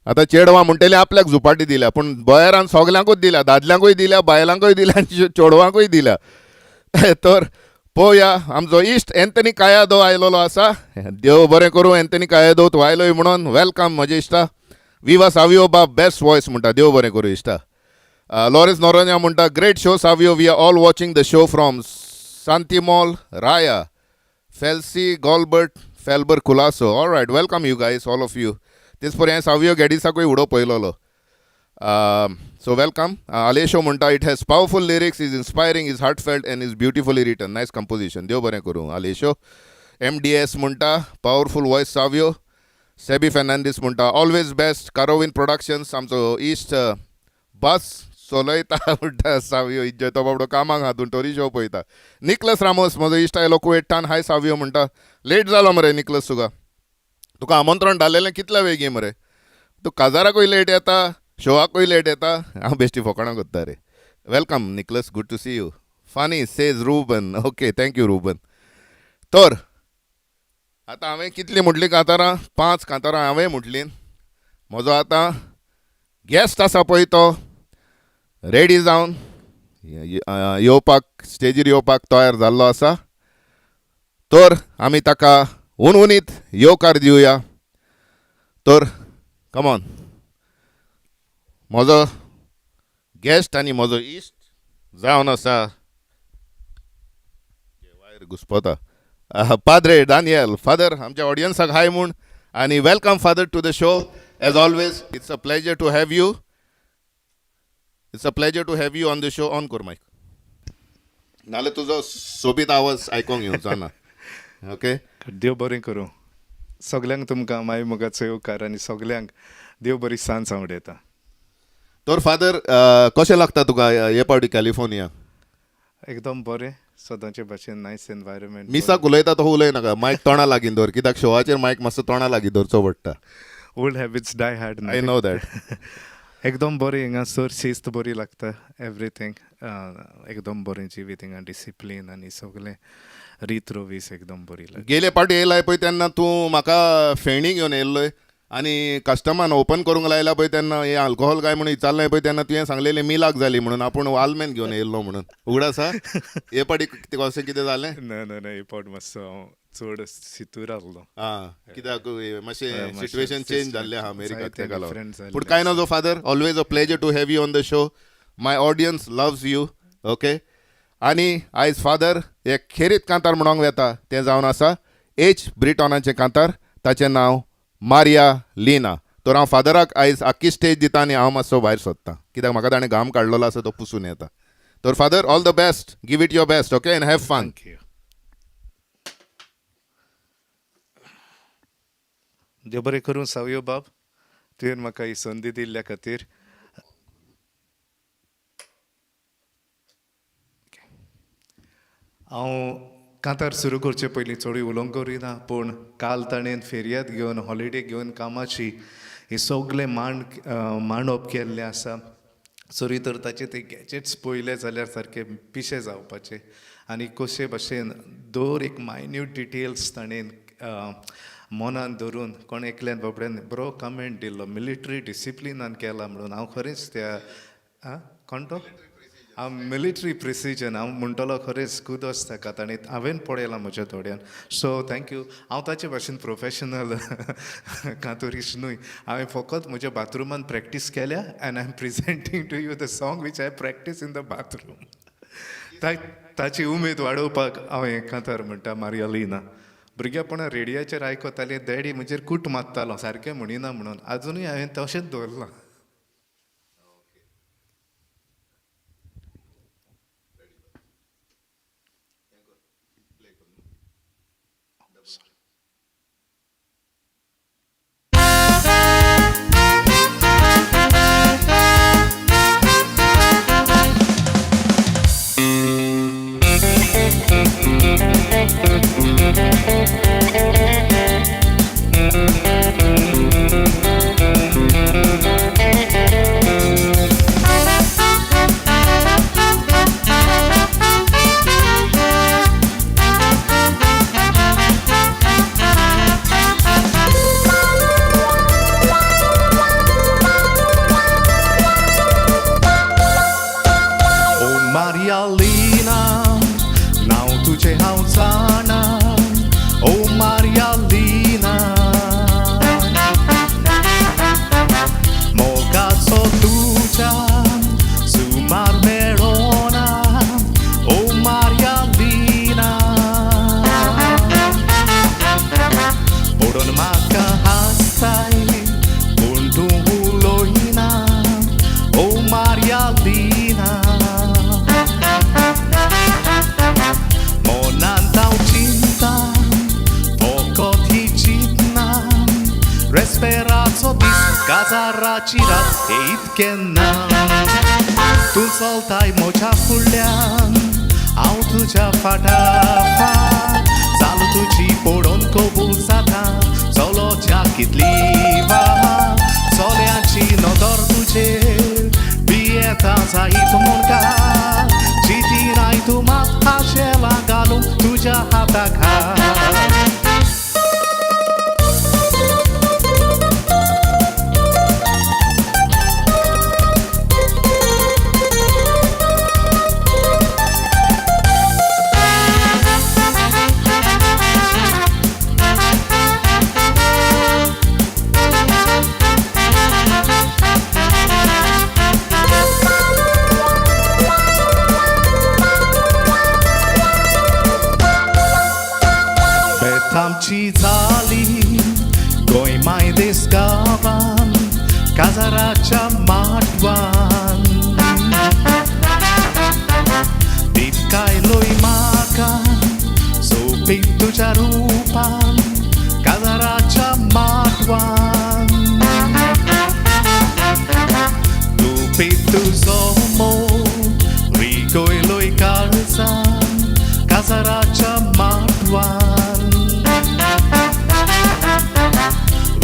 Speaker 1: आतां चेडवां म्हणटले आपल्याक झुपाटी दिल्या, पूण बयरान सगल्यांकूच दिल्या, दादल्यांकूय दिल्या, बायलांकूय दिल्या आनी चेडवांकूय दिल्या. तर पळोवया आमचो इश्ट एंथनी कायादो आयलेलो आसा. देव बरें करूं एंथनी कायादो, तूं आयलोय म्हणून welcome म्हजे इश्टा. विवा सावियो बाब बेस्ट वॉयस म्हणटा, देव बरें करूं इश्टा. लॉरेन्स नोरोन्या म्हणटा great show Savio, we are all watching the show from Shanti mall Raya, Felcy Golbert Felber Colaco. All right, welcome you guys, all of you. तेच परी हांवें सावियो गॅडिसाकूय उडो पळयलोलो. So welcome. आलेशो म्हणटा it has powerful lyrics, is inspiring, is heartfelt and is beautifully written, nice composition. देव बरें करूं आलेशो. एम डी एस म्हणटा पावरफूल वॉयस सावियो. सेबी फेर्नांडीस म्हणटा ऑलवेज बेस्ट कारोवीन प्रोडक्शन्स, आमचो इश्ट बस चलयता म्हणटा सावियो इज्जय, तो बाबडो कामाक हातून तरी शो पळयता. निकलस रामोस म्हजो इश्ट आयलो कुवेटान, हाय सावियो म्हणटा. लेट जालो मरे निकलस, तुका तुका आमंत्रण धाडलेलें कितल्या वेगीं मरे, तूं काजाराकूय लेट येता, शोवाकूय लेट येता. हांव बेश्टी फोकाणां करता रे. Welcome Nicholas, good to see you. Funny says Ruben, okay thank you Ruben. तर आतां हांवें कितलीं म्हटलीं कांतारां, 5 कांतारां हांवें म्हटलीं. म्हजो आतां गॅस्ट आसा पळय तो रेडी जावन येवपाक, स्टेजीर येवपाक तयार जाल्लो आसा. तर आमी ताका हुनहुनीत येवकार दिवया. तर कमॉन, म्हजो गॅस्ट आनी म्हजो इश्ट जावन आसा वायर घुसपता, पाद्रे दानियल फादर. आमच्या ऑडियन्साक हाय म्हूण आनी welcome father to the show. As always it's a pleasure to have you, it's a pleasure to have you on the show. On कर मायक, नाल्यार तुजो सोबीत आवाज आयकोंक येवचो ना. ओके,
Speaker 2: देव बरें करूं सगल्यांक, तुमकां माय मोगाचो येवकार आनी सगल्यांक देव बरी सांज आवडयता.
Speaker 1: तर फादर, कशें लागता तुका हे पावटी कॅलिफोर्निया?
Speaker 2: एकदम बरें, सदांचे भाशेन नायस एनवायरमेंट.
Speaker 1: मिसाक उलयता तो उलय नाका, मायक तोंडा लागीं दवर, कित्याक शोवाचेर मायक मातसो तोंडा लागीं दवरचो पडटा.
Speaker 2: Old habits die hard.
Speaker 1: I know that.
Speaker 2: एकदम बरें हिंगासर, शिस्त बरी लागता, एवरीथींग एकदम बरें, जिवीत हिंगा डिसिप्लीन आनी सगळें रीत रवीस एकदम बरी लागता.
Speaker 1: गेले पावटी येयलाय पळय तेन्ना तूं म्हाका फेणी घेवन येयल्लोय आनी कस्टमरान ओपन करूंक लायला पळय तेन्ना हें अल्कोहोल काय म्हणून विचारलें पळय तेन्ना तुवें सांगलेलें मिलाक जाली म्हणून, आपूण वालमेन घेवन येयल्लो म्हणून. उगडास आसा हे पावटी कशें कितें जालें?
Speaker 2: ना ना ना, हे पावट मातसो हांव चड सितूर आहलो.
Speaker 1: आं, कित्याक मातशें
Speaker 2: मातशें
Speaker 1: सिट्युएशन चेंज जाल्लें आहा अमेरिकाक
Speaker 2: जायतें
Speaker 1: तेका लागून.
Speaker 2: different जाल्लें.
Speaker 1: पूण कांय नजो father, always a pleasure to have you on the show. My audience loves you. Okay, आनी आयज फादर एक खेरीत कांतार म्हणोंक वेता तें जावन आसा एच ब्रिटॉनाचें कांतार, ताचें नांव मारिया लिना. तर हांव फादराक आयज आख्खी स्टेज दिता आनी हांव मातसो भायर सोदता, कित्याक म्हाका ताणें घाम काडलेलो आसा तो पुसून येता. तर father, all the best, give it your best, okay, and have fun.
Speaker 2: Thank you. देव बरें करूं सावयो बाब, तुवें म्हाका ही संदी दिल्ल्या खातीर. हांव कांतार सुरू करचे पयलीं चडूय उलोवंक करिना, पूण काल ताणें फेरयाद घेवन हॉलिडे घेवन कामाची हे सगलें मांडप केल्लें आसा. सरी तर ताचे ते गॅजेट्स पळयले जाल्यार सारके पिशे जावपाचे आनी कशे भशेन दर एक मायन्यूट डिटेल्स ताणें मनान धरून कोण एकल्यान बाबड्यान बरो कमेंट दिल्लो, मिलिटरी डिसिप्लिनान केला म्हणून. हांव खरेंच त्या कोण तो हांव मिलिटरी प्रिसिजन हांव म्हणटलो, खरेंच कुदोस ताका, ताणें हांवें पळयलां म्हज्या दोळ्यान. So thank you. हांव ताचे भाशेन प्रोफेशनल कांतोरीश न्हय, हांवें फकत म्हज्या बाथरुमान प्रॅक्टीस केल्या and I am presenting to you the song which I practice in the bathroom. ताची उमेद वाडोवपाक हांव हें कांतार म्हणटा. मारियालिना भुरगेपणां रेडियाचेर आयकतालें, डॅडी म्हजेर कूट मारतालो सारकें म्हणिना म्हणून, आजुनूय हांवें तशेंच दवरलां. ओ मारियालिना, नांव तुजें हांव जाणा. ओ मारियालिना, मोगाचो तुज्या सुमार मेळोना. ओ मारियालिना, पडोन म्हाका हांसताय पूण तूं उलोयना. ओ मारियालिना, मनांत हांव चिंता फकत ही चिंतना, रेस्पेराचो दीस काजाराची रात हे इतकें ना. तूं चलताय म्हज्या फुडल्यान, हांव तुज्या फाटा फाट, चालू तुजी पळोवन कबूल जाता, चलोच्या कितली वाट. चल्यांची नदर तुजेर भियेता जायत म्हणटा, चिंतिनाय तूं मात हाशेलां घालूंक तुज्या हाताक हात. बेत आमची जाली गोंय मायदेस गांवान काजाराच्या माटवान, दिपकायलोय म्हाका सोबीत तुज्या रुपान काजाराच्या माटवान. गुपीत तुजो मोग रिगयलोय काळजान काजाराच्या माटवान.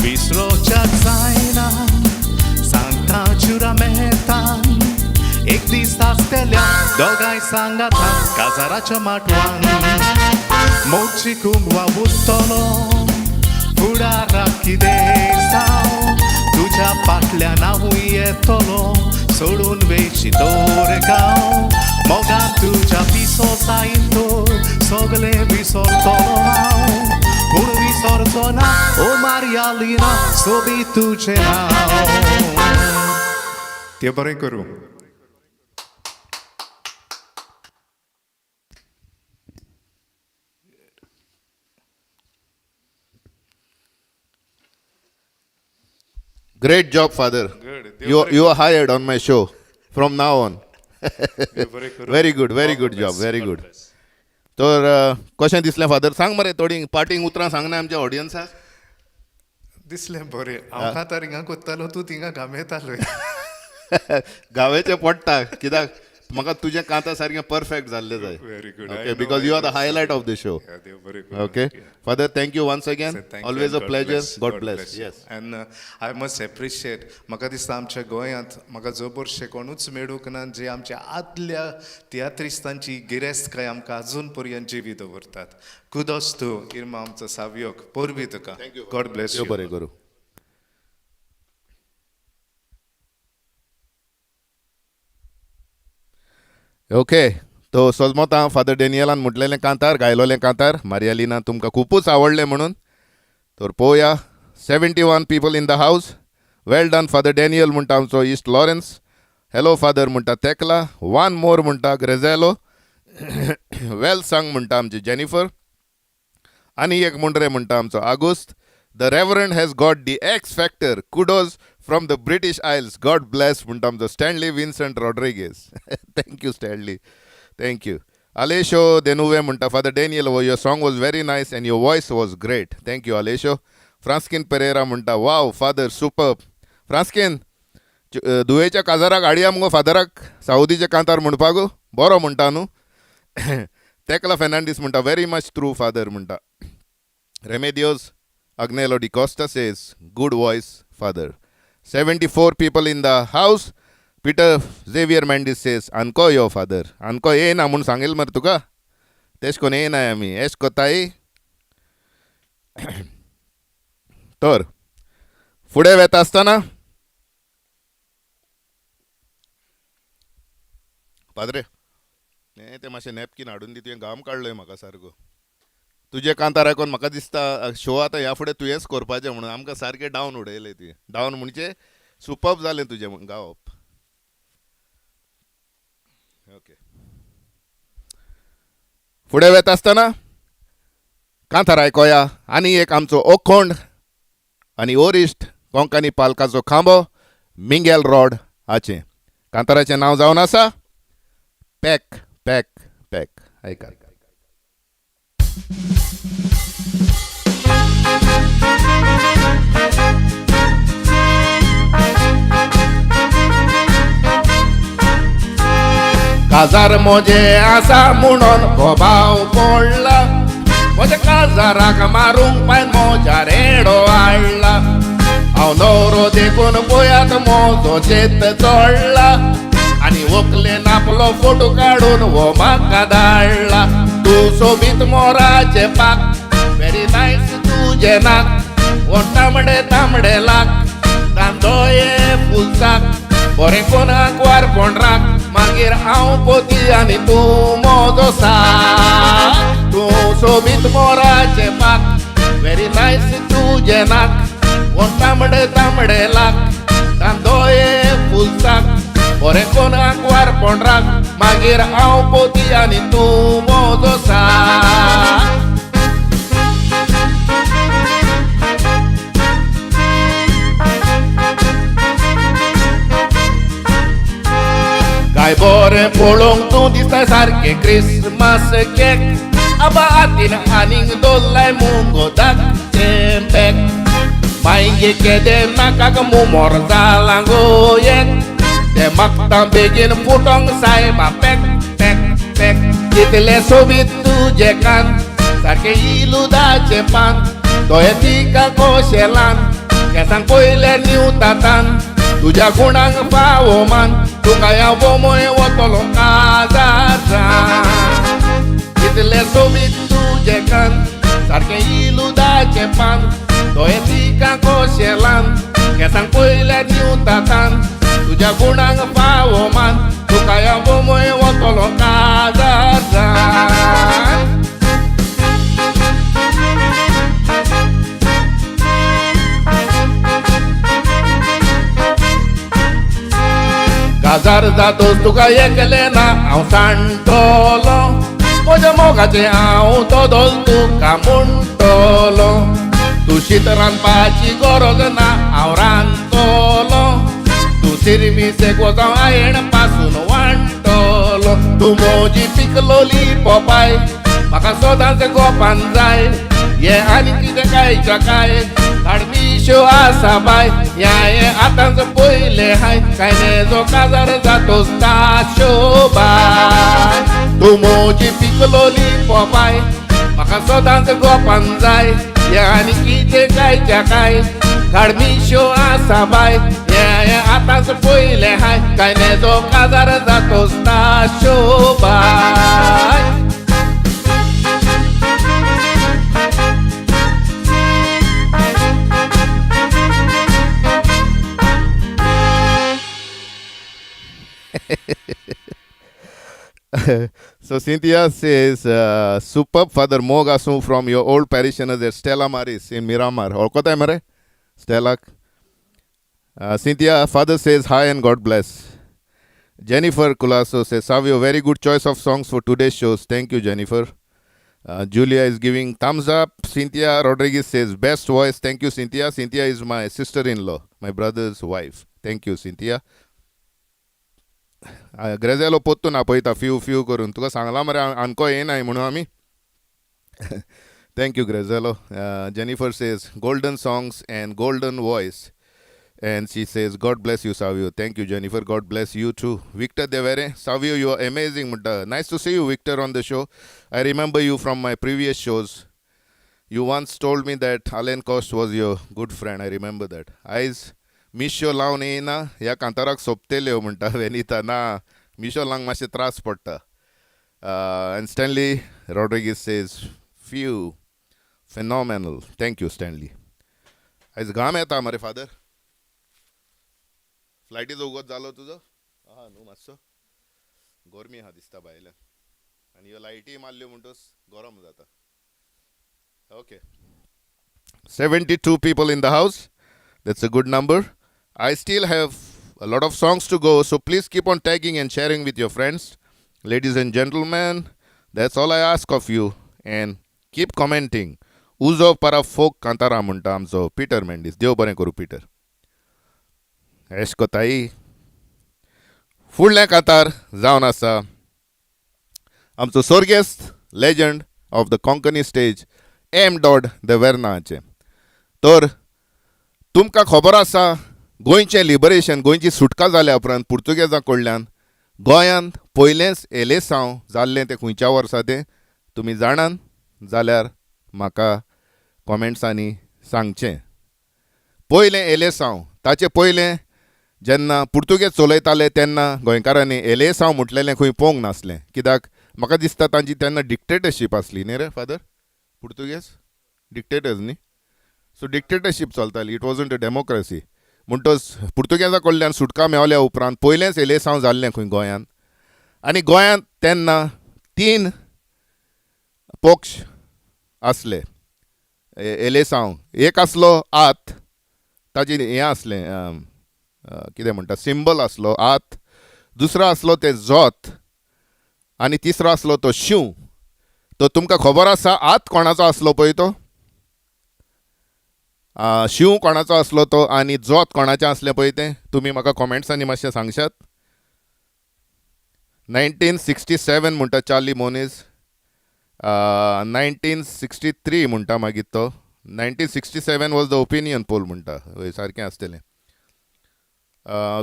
Speaker 2: विसरोच्या जायना सांगता जुरामेतान, एक दीस आसतल्या दोगांय सांगाता काजाराच्या माटवान. मोग शिकूंक वावुरतलो फुडाराक कितें जावं, तुज्या फाटल्यान हांवूय येतलो सोडून वयची तर गांव. मोगान तुज्या पिसो जायत तर सगलें विसरतलो हांव, पूण विसरचो ना ओ मारियालिना सोबीत तुजें नांव. तें बरें करूं.
Speaker 1: Great job, father.
Speaker 2: Good.
Speaker 1: You are hired on my show from now on.
Speaker 2: बरें करूं.
Speaker 1: Very good, very good job, very good. तर कशें दिसलें फादर, सांग मरे, थोडी पार्टींग उतरां सांग ना आमच्या ऑडियन्साक.
Speaker 2: दिसलें बरें. हांव कांतार हिंगा कोत्तालो, तूं थिंगा घामेतालो.
Speaker 1: गांवेचे पडटा कित्याक म्हाका तुजें कांता सारकें परफेक्ट जाल्लें जाय.
Speaker 2: Very good. I
Speaker 1: okay,
Speaker 2: know,
Speaker 1: because
Speaker 2: I
Speaker 1: you are the
Speaker 2: know.
Speaker 1: Highlight of the show.
Speaker 2: Yeah, देव बरें करूं.
Speaker 1: Okay. Father, thank you once again.
Speaker 2: So thank you
Speaker 1: always
Speaker 2: and
Speaker 1: a
Speaker 2: God
Speaker 1: pleasure.
Speaker 2: bless.
Speaker 1: God bless.
Speaker 2: you.
Speaker 1: Yes.
Speaker 2: And I must appreciate, म्हाका दिसता आमच्या गोंयांत म्हाका जबरशे कोणूच मेळूंक ना जे आमच्या आदल्या तियात्रिस्तांची गिरेस्तकाय आमकां अजून पर्यंत जिवी दवरतात. कुदोस तूं इर्मा आमचो सावयोग परबी तुका. गॉड ब्लेस
Speaker 1: देव
Speaker 2: you.
Speaker 1: बरें करूं. ओके, तो सोजमोता फादर डॅनियलान म्हटलेलें कांतार गायलोलें कांतार मारियालिना तुमकां खुपूच आवडलें म्हणून. तर पळोवया, 71 people in the house. Well done father Daniel म्हणटा आमचो इश्ट लॉरन्स. हॅलो फादर म्हणटा तेकला. वन मोर म्हणटा ग्रेझेलो. वेल सांग म्हणटा आमची जेनिफर. आनी एक मुंडरे म्हणटा आमचो आगुस्त. The reverend has got the X factor, kudos from the British Isles, God bless म्हणटा आमचो Stanley Vincent Rodrigues. Thank you Stanley, thank you. Aleixo Denuve म्हणटा father Daniel, your song was very nice and your voice was great. Thank you Aleixo. Franskin Pereira म्हणटा वाव father super. फ्रांस्कीन, दुयेच्या काजाराक हाडया मुगो फादराक सावदीच्या कांतार म्हणपाक, बरो म्हणटा न्हू. तेकला फेर्नांडीस म्हणटा व्हेरी मच ट्रू फादर म्हणटा. Remedios Agnelo D'Costa says good voice father. 74 people in the house. Peter Xavier Mendis says आनको यो फादर. आनको येयना म्हूण सांगेल मरे तुका, तेश कोन येयनाय आमी एश कोताय. तर फुडें वेता आसतना पाद्रे हें तें मातशें नॅपकीन हाडून दी, तुवें घाम काडलोय म्हाका सारको. तुजें कांतार आयकोन म्हाका दिसता शो आतां ह्या फुडें तुवेंच करपाचें म्हणून. आमकां सारकें डावन उडयलें तुवें. डावन म्हणजे सुपर्ब जालें तुजें गावप. ओके, फुडें वेता आसतना कांतार आयकोया आनी एक आमचो ओखोंड आनी ओरिश्ट कोंकणी पालकाचो खांबो मिंगेल रॉड हाचें कांताराचें नांव जावन आसा पॅक पॅक पॅक. आयकात. काजार म्हजें आसा म्हणून गोबाव पडला, म्हज्या काजाराक मारूंक पायन म्हज्या रेडो हाडला. हांव न्हवरो देखून पळयात म्हजो चेत चडला, आनी व्हंकलेन आपलो फोटो काडून हो म्हाका धाडला. तूं सोबीत मोराचें पाक, व्हेरी नायस तुजें नाक, हो तांबडे तांबडे लाक, तांदोये फुलसाक, बरें कोणाक वारपण राख, मागीर हांव पोती आनी तूं म्हजो साक. तूं सोबीत मोराचें पाक, व्हेरी नायस तुजें नाक, हो तांबडे तांबडे लाक, तांदोये फुलसाक, बरें कोणाक वारपण राख, मागीर हांव पोती आनी तूं म्हजो साक. काय बरें पळोवंक तूं दिसता सारकें क्रिसमस केक, आबा हातीन आनीक दवरलाय मुगो धाकटें पॅक. मागीर केदें नाकाक मुमोर जालां गो एक, तें मागता बेगीन फुटोंक सायबा पॅक पॅक पॅक. कितलें सोबीत तुजें कान, सारकें इलुदाचें पान, दोळे तिका कशें ल्हान, केंसांक पयलें न्हिवता तान, तुज्या गुणांक फावो मान, तुका ह्या बोमय वतलो काजारान. कितलें सोबीत तुजें कान, सारकें इलुदाचें पान, दोळे तिका कशें ल्हान, केंसांक पयलें न्हिवता तान, तुज्या गुणांक फावो मान, तुका ह्या बोमय वतलो काजारान. काजार जातोच तुका एकलें ना हांव सांडटलो, म्हज्या मोगाचें हांव दोदोल तुका म्हणटलो. तूं शीत रांदपाची गरज ना हांव रांदतलो, तूं सिर्विसेक वचों आयण पासून वांटलो. तूं म्हजी पिकलोली पोपाय, म्हाका सदांच गोपान जाय, हें आनी कितें खायच्या काय, धाड मिश्यो मिशो आसा बाय, या हें आतांच पयलें हाय, काय नेजो काजार जातोच ताशो बाय. तूं म्हजी पिकलोली पोपाय, म्हाका सदांच गोपान जाय, हें आनी कितें कांयच्या काय, घाड मिशो आसा बाय, हें आतांच पयलें हाय, काय नेजो काजार जातोच ताशो बाय. So Cynthia says, superb Father Mog Asu from your old parishioners at Stella Maris in Miramar. Olkotay mare? Stella. Cynthia, Father says hi and God bless. Jennifer Colasso says, Savio, very good choice of songs for today's shows. Thank you, Jennifer. Julia is giving thumbs up. Cynthia Rodriguez says, best voice. Thank you, Cynthia. Cynthia is my sister-in-law, my brother's wife. Thank you, Cynthia. ग्रेजेलो पोत्तून आपयता few few करून, तुका सांगलां मरे आमको येनाय म्हणून आमी. Thank you Graziello. Jennifer says golden songs and golden voice, and she says God bless you Savio. Thank you Jennifer, God bless you too. Victor Devere, Savio you are amazing म्हणटा. Nice to see you Victor on the show. I remember you from my previous shows. You once told me that Alan Cost was your good friend. I remember that. आयज मिशो लावन येयना ह्या कांताराक सोंपतेल्यो म्हणटा वेनिता. ना, मिशो लावंक मातशें त्रास पडटा. And Stanley Rodrigues says few phenomenal. Thank you Stanley. आयज घाम येता मरे फादर. फ्लायटीचो उगोत जालो तुजो? आहा न्हू, मातसो गरमी आहा दिसता भायल्यान, आनी ह्यो लायटी मारल्यो म्हणटच गरम जाता. Okay, 72 people in the house. That's a good number. I still have a lot of songs to go, so please keep on tagging and sharing with your friends. Ladies and gentlemen, that's all I ask of you. And keep commenting. उजो परा folk कांतारा म्हणटा आमचो Peter Mendes. देव बरें करूं Peter. एश कोताई. फुडलें कांतार जावन आसा आमचो सोर्गेस्त legend of the Konkani stage M dot the वेर्नाचें. तर तुमकां खबर आसा गोंयचें लिबरेशन, गोंयची सुटका जाल्या उपरांत पुर्तुगेजां कडल्यान गोंयांत पयलेंच एलेसांव जाल्लें तें खंयच्या वर्सा तें तुमी जाणान जाल्यार म्हाका कॉमेंट्सांनी सांगचें. पयलें एलेसांव, ताचें पयलें जेन्ना पुर्तुगेज चलयताले तेन्ना गोंयकारांनी एलेसांव म्हटलेलें खंय पळोवंक नासलें, कित्याक म्हाका दिसता तांची तेन्ना डिक्टेटरशीप आसली न्ही रे फादर? पुर्तुगेज डिक्टेटर्स न्ही, सो डिक्टेटरशीप चलताली, it wasn't a democracy. म्हणटच पुर्तुगेजा कडल्यान सुटका मेवल्या उपरांत पयलेंच एलेसांव जाल्लें खंय गोंयांत, आनी गोंयांत तेन्ना 3 पक्ष आसले एलेसांव. एक आसलो आत, ताजें हें आसलें कितें म्हणटा सिंबल आसलो आत, दुसरो आसलो तें जोत, आनी तिसरो आसलो तो शींव. तो तुमकां खबर आसा आत कोणाचो आसलो पळय तो, शींव कोणाचो आसलो तो, आनी जोत कोणाचें आसलें पळय तें, तुमी म्हाका कॉमेंट्सांनी मातशें सांगशात. 1967 म्हणटा चार्ली मोनीज, 1963 म्हणटा मागीर तो, 1967 वॉज the opinion pole म्हणटा, हय सारकें आसतलें.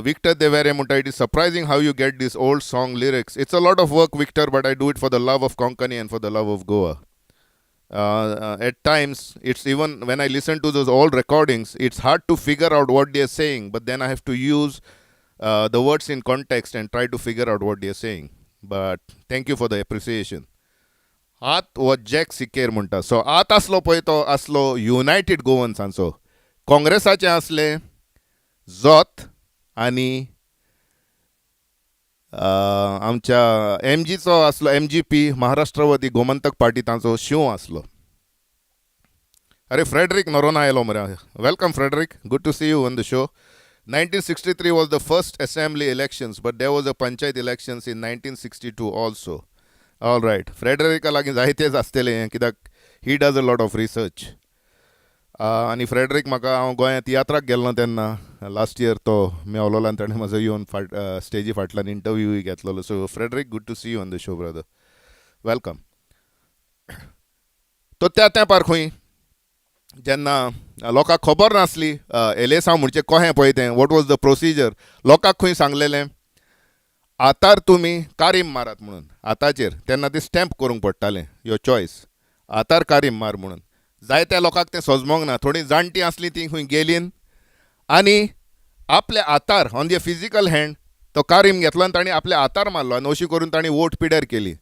Speaker 1: Victor Devere म्हणटा, it is surprising how you get this old song lyrics. It's a lot of work Victor, but I do it for the love of Konkani and for the love of Goa. At times, it's even when I listen to those old recordings, it's hard to figure out what they're saying, but then I have to use the words in context and try to figure out what they're saying. But thank you for the appreciation. आत हो jack सिकेर म्हणटा. So आत आसलो पळय तो आसलो United गोवन्सांचो, काँग्रेसाचें आसलें जोत आनी आमच्या एमजीचो आसलो एमजीपी महाराष्ट्रवादी गोमंतक पार्टी तांचो शींव आसलो. अरे फ्रेडरीक नोरोना आयलो मरे. Welcome Frederick, good to see you on the show. 1963 was the first assembly elections, but there was a panchayat elections in 1962 also. All right, Frederica लागीं जायतेच आसतलें कित्याक he does a lot of research. आनी Frederick म्हाका हांव गोंयांत तियात्राक गेल्लो तेन्ना last year तो मेवलोलो आनी ताणें म्हजो येवन फाट स्टेजी फाटल्यान इंटरव्यूय घेतलेलो. So Frederick, good to see you on the show brother, welcome. तो त्या तेंपार खंय जेन्ना लोकांक खबर नासली एलेसांव म्हणचे कहें पळय तें, what was the procedure, लोकांक खंय सांगलेलें आतार तुमी कारीम मारात म्हणून आताचेर, तेन्ना ते स्टॅम्प करूंक पडटालें your choice, आतार कारीम मार म्हणून. जायत्या लोकांक तें सजमोंक ना, थोडीं जाणटीं आसलीं तीं खंय गेलीं आनी आपल्या हातार ऑन the physical hand तो कारीम घेतलो आनी तांणी आपल्या हातार मारलो आनी अशी करून तांणी वोट पिड्यार केली.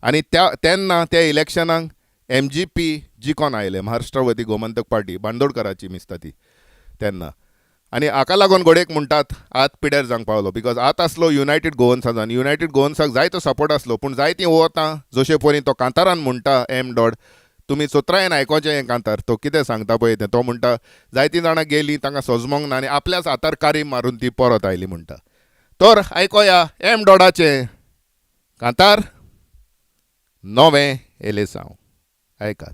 Speaker 1: आनी त्या तेन्ना त्या इलेक्शनाक MGP जिखोन आयले, महाराष्ट्रवादी गोमंतक पार्टी, बांदोडकराची मिसता ती तेन्ना. आनी हाका लागून घडयेक म्हणटात आत पिड्यार जावंक पावलो, because आत आसलो युनायटेड गोवन्साचो आनी युनायटेड गोवन्साक जायतो सपोर्ट आसलो, पूण जायतीं वतां जशे परी तो कांतारान म्हणटा एम डॉड, तुमी चोत्रायेन आयकोचें हें कांतार, तो कितें सांगता पळय तें, तो म्हणटा जायतीं जाणां गेलीं तांकां सजमोंक ना आनी आपल्याच हातार कारीम मारून ती परत आयली म्हणटा. तर आयकोया एम डॉडाचें कांतार नवें एलेसांव, आयकात.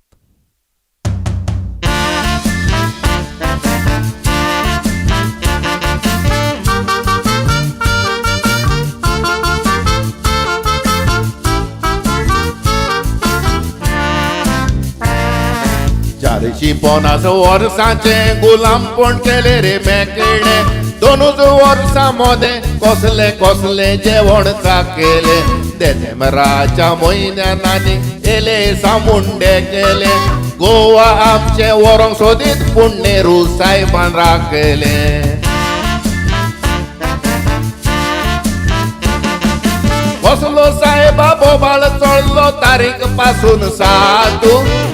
Speaker 1: चारशी 50 वर्सांचें गुलामपण केलें रे मेकळें, दोनूच वर्सां मोदें कसलें कसलें जेवण चाकेलें, देसेंबराच्या म्हयन्यान आनी एलेसांव मुंडे केलें, गोवा आमचें व्हरोंक सोदीत पूण नेहरू सायबान राखलें. कसलो सायबा बोबाळ चडलो तारीख पासून 7,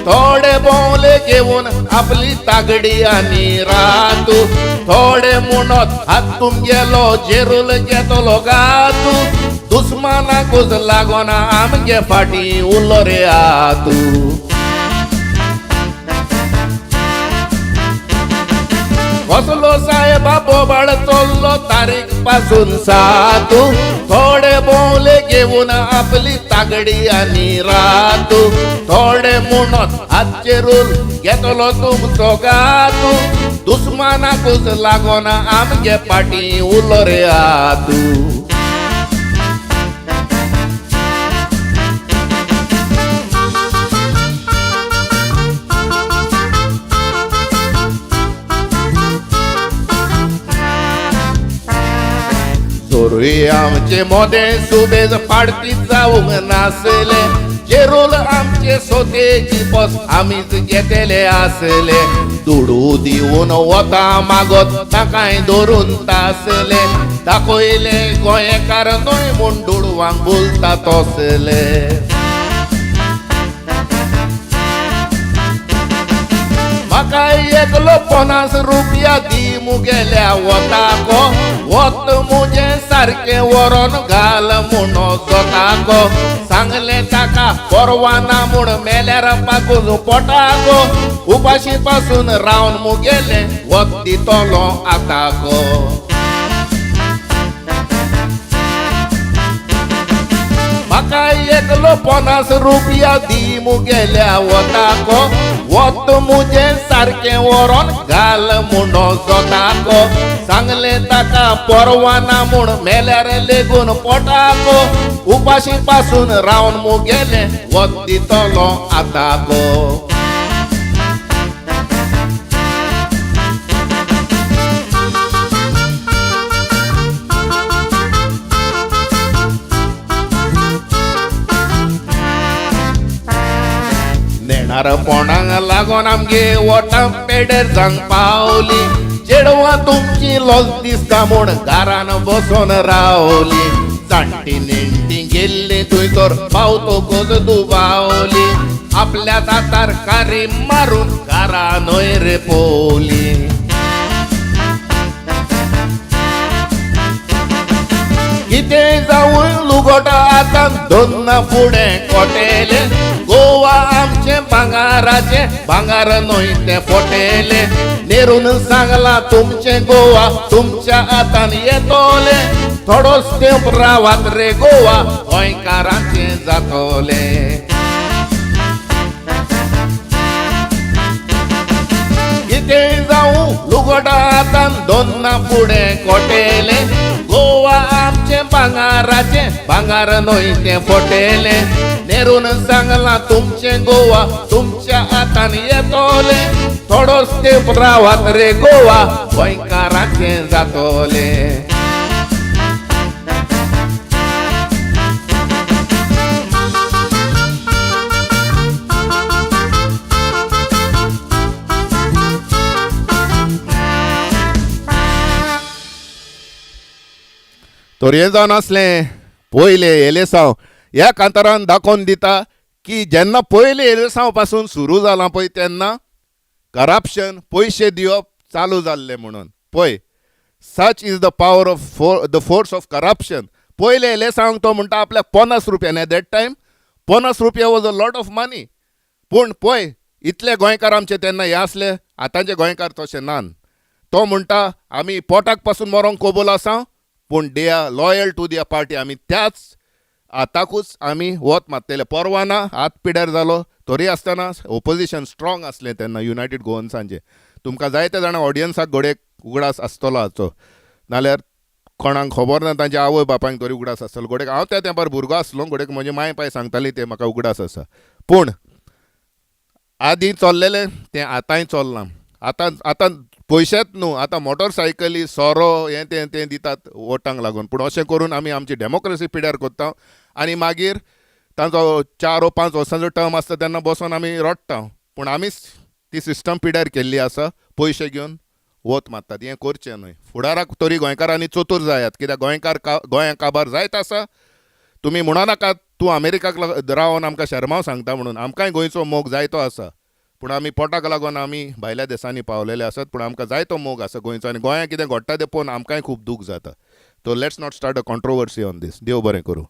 Speaker 1: थोडे भोंवले घेवन आपली तागडी आनी रातू, थोडे म्हणत हात तुमगेलो जेरूल घेतलो गातू, दुस्मानाकूच लागोना आमगे फाटीं उरलो रे आतू. कसलो सायबा बोबाळ चल्लो तारीख पासून 7, थोडे भोंवले घेवन आपली तागडी आनी रातू, थोडे म्हणत हातचेरूल घेतलो तुमचो गातू, दुस्मानाकूच लागोना आमगे फाटीं उरलो रे आतू. जोरूय आमचे मोदें सुबेज पाडती जावंक नासले, जेरूल आमचे सोतेची बस आमीच घेतले आसले, दुडू दिवन वता मागत ताकाय धरून तासले, दाखयले गोंयकार न्हय म्हूण दुडवांक बोलता तसले. म्हाका एकलो 50 रुपया दी मुगेल्या वताको, वत मुजें सारकें व्हरोन घाल म्हूण जोताको, सांगलें ताका परवाना म्हूण मेल्यार पाकून पोटाको, उपाशी पासून रावन मुगेलें वत दितलो आताको. म्हाका एकलो 50 रुपया दी मुगेल्या वताको, वत मुजें सारकें व्हरोन घाल म्हूण जोताको, सांगलें ताका परवाना म्हूण मेल्यार लेगून पोटाको, उपाशी पासून रावन मुगेलें वत दितलो आताको. नेणारपणाक लागोन आमगे वोटां पेडेर जावंक पावली, चेडवां तुमची लज दिसता म्हूण घरान बसोन रावली, जाणटी नेणटी गेल्ली थंय तर पावतकूच दुबावली, आपल्या दातार कारी मारून घरा न्हय रे पोवली. कितें जावं लुगोटा आतां दोन फुडें कोटेले, गोवा आमचें भांगाराचें भांगार न्हय तें फोटेलें, नेरून सांगलां तुमचें गोवा तुमच्या हातान येतोलें, थोडोच तेंप रावात रे गोवा गोंयकारांचें जातोलें. कितें जावं लुगोटा आतां दोन फुडें कोटेलें, गोवा आमचें भांगाराचें भांगार न्हय तें फोटेलें नेरून सांगलां तुमचें गोवा तुमच्या हातान येतोलें थोडोच तेंप रावात रे गोवा गोंयकाराचें जातोलें. तर हें जावन आसलें पयलें एलेसांव. ह्या कांतारान दाखोवन दिता की जेन्ना पयलें एलेसांव पासून सुरू जालां पळय तेन्ना करप्शन पयशे दिवप चालू जाल्लें म्हणून. पळय such is the power of the force of corruption. पयलें एलेसांव तो म्हणटा आपल्याक 50 रुपया, आनी that time 50 रुपया was a lot of money. पूण पळय इतले गोंयकार आमचे तेन्ना हे आसले, आतांचे गोंयकार तशे नान. तो म्हणटा आमी पोटाक पासून मरोंक कबूल आसा, पूण they are loyal to their party. आमी त्याच आताकूच आमी वत मारतले, परवा ना हात पिड्यार जालो तरी आसतना ओपोजिशन स्ट्रॉंग आसलें तेन्ना युनायटेड गोवन्सांचें. तुमकां जायते जाणां ऑडियन्साक घडये उगडास आसतलो हाचो, नाल्यार कोणाक खबर ना तांच्या आवय बापायक तरी उगडास आसतलो. घडये हांव त्या तेंपार भुरगो आसलो, घडये म्हजे माय पाय सांगताली ते म्हाका उगडास आसा. पूण आदीं चल्लेलें तें आतांय चल्लां. आतां आतां पयशेच न्हू, आतां मोटरसायकली सोरो हें तें तें दितात वोटांक लागून. पूण अशें करून आमी आमची डेमोक्रेसी पिड्यार करता आनी मागीर तांचो 4 o 5 वर्सांचो टर्म आसता तेन्ना बसोन आमी रडटा. पूण आमीच ती सिस्टम पिड्यार केल्ली आसा, पयशे घेवन वत मारतात. हें करचें न्हय. फुडाराक तरी गोंयकारांनी चतूर जायात, कित्याक गोंयकार गोंया काबार जायत आसा. तुमी म्हणो नाकात तूं अमेरिकाक रावन आमकां शर्माव सांगता म्हणून, आमकांय गोंयचो मोग जायतो आसा, पूण आमी पोटाक लागून आमी भायल्या देशांनी पावलेले आसात. पूण आमकां जायतो मोग आसा गोंयचो, आनी गोंया कितें घडटा तें पळोवन आमकांय खूब दूख जाता. So let's not start a controversy on this. देव बरें करूं.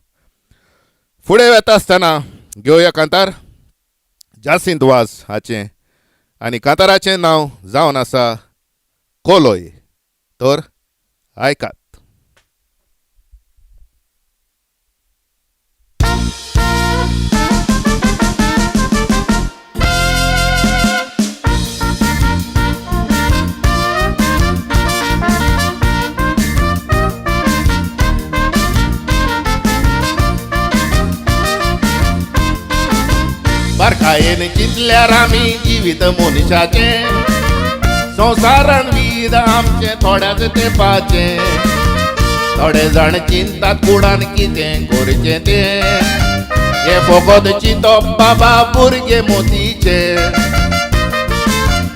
Speaker 1: फुडें वता आसतना घेवया कांतार जासिंत वाज हाचें, आनी कांताराचें नांव जावन आसा कोलोय. तर आयकात. बारकायेन चिंतल्यार आमी जिवीत मनशाचें, संवसारान वीद आमचें थोड्याच तेंपाचें. थोडे जाण चिंतात कुडान कितें करचें तें, हें फकत चिंतप बाबा भुरगे मोतीचें.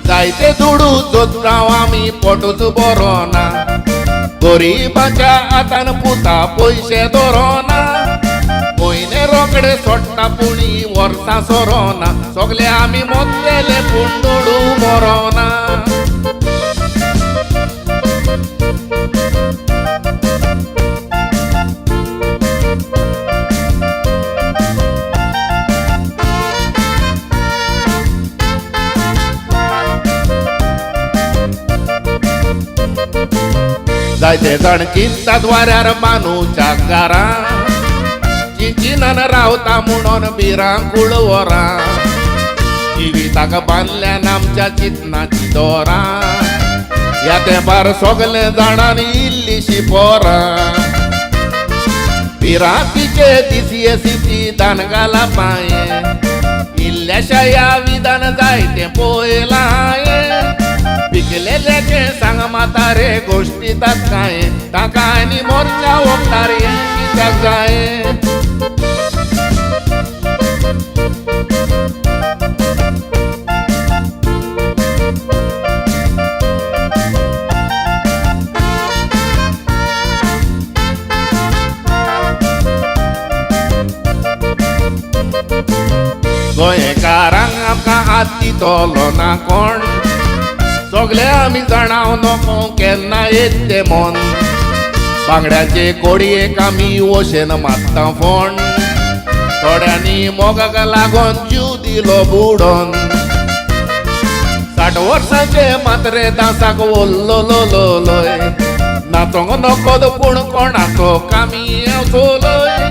Speaker 1: जायते दुडू जोडटा आमी पोटूच बरो ना, गरिबाच्या हातान पुता पयशे दवरना. पयले रोकडे सोडटा पुणी वर्सां सोरोना, सगळे आमी मोतले पूण दुडू मरोना. जायते जाण चिंतात वाऱ्यार बांदूच्या घरां, चिंचिनान रावता म्हणून भिरांकूळ वरां. जिविताक बांदल्यान आमच्या चिंतनाची दोरां, ह्या तेंपार सगळे जाणांनी इल्लीशी पोरां. भिरांतीचे दीस ये सिती दान घाला पांये, इल्ल्याशा ह्या विधान जायतें पळयलां हांयें. पिकलेल्याचें सांग म्हातारे गोश्टी ताकाय, ताका आनी मोरच्या वखदार हें कित्याक जाय. गोंयकारांक आमकां हात दितलो ना कोण, सगळे आमी जाणाव नको केन्ना येत तें मन. बांगड्याचे कोडयेक आमी वशेन मारता फोण, थोड्यांनी मोगाक लागून जीव दिलो बुडोन. 60 वर्सांचे मात्रे दांसाक वल्लोलोलोय, नाचोंक नकोद पूण कोणाचो कामी हांव चलय.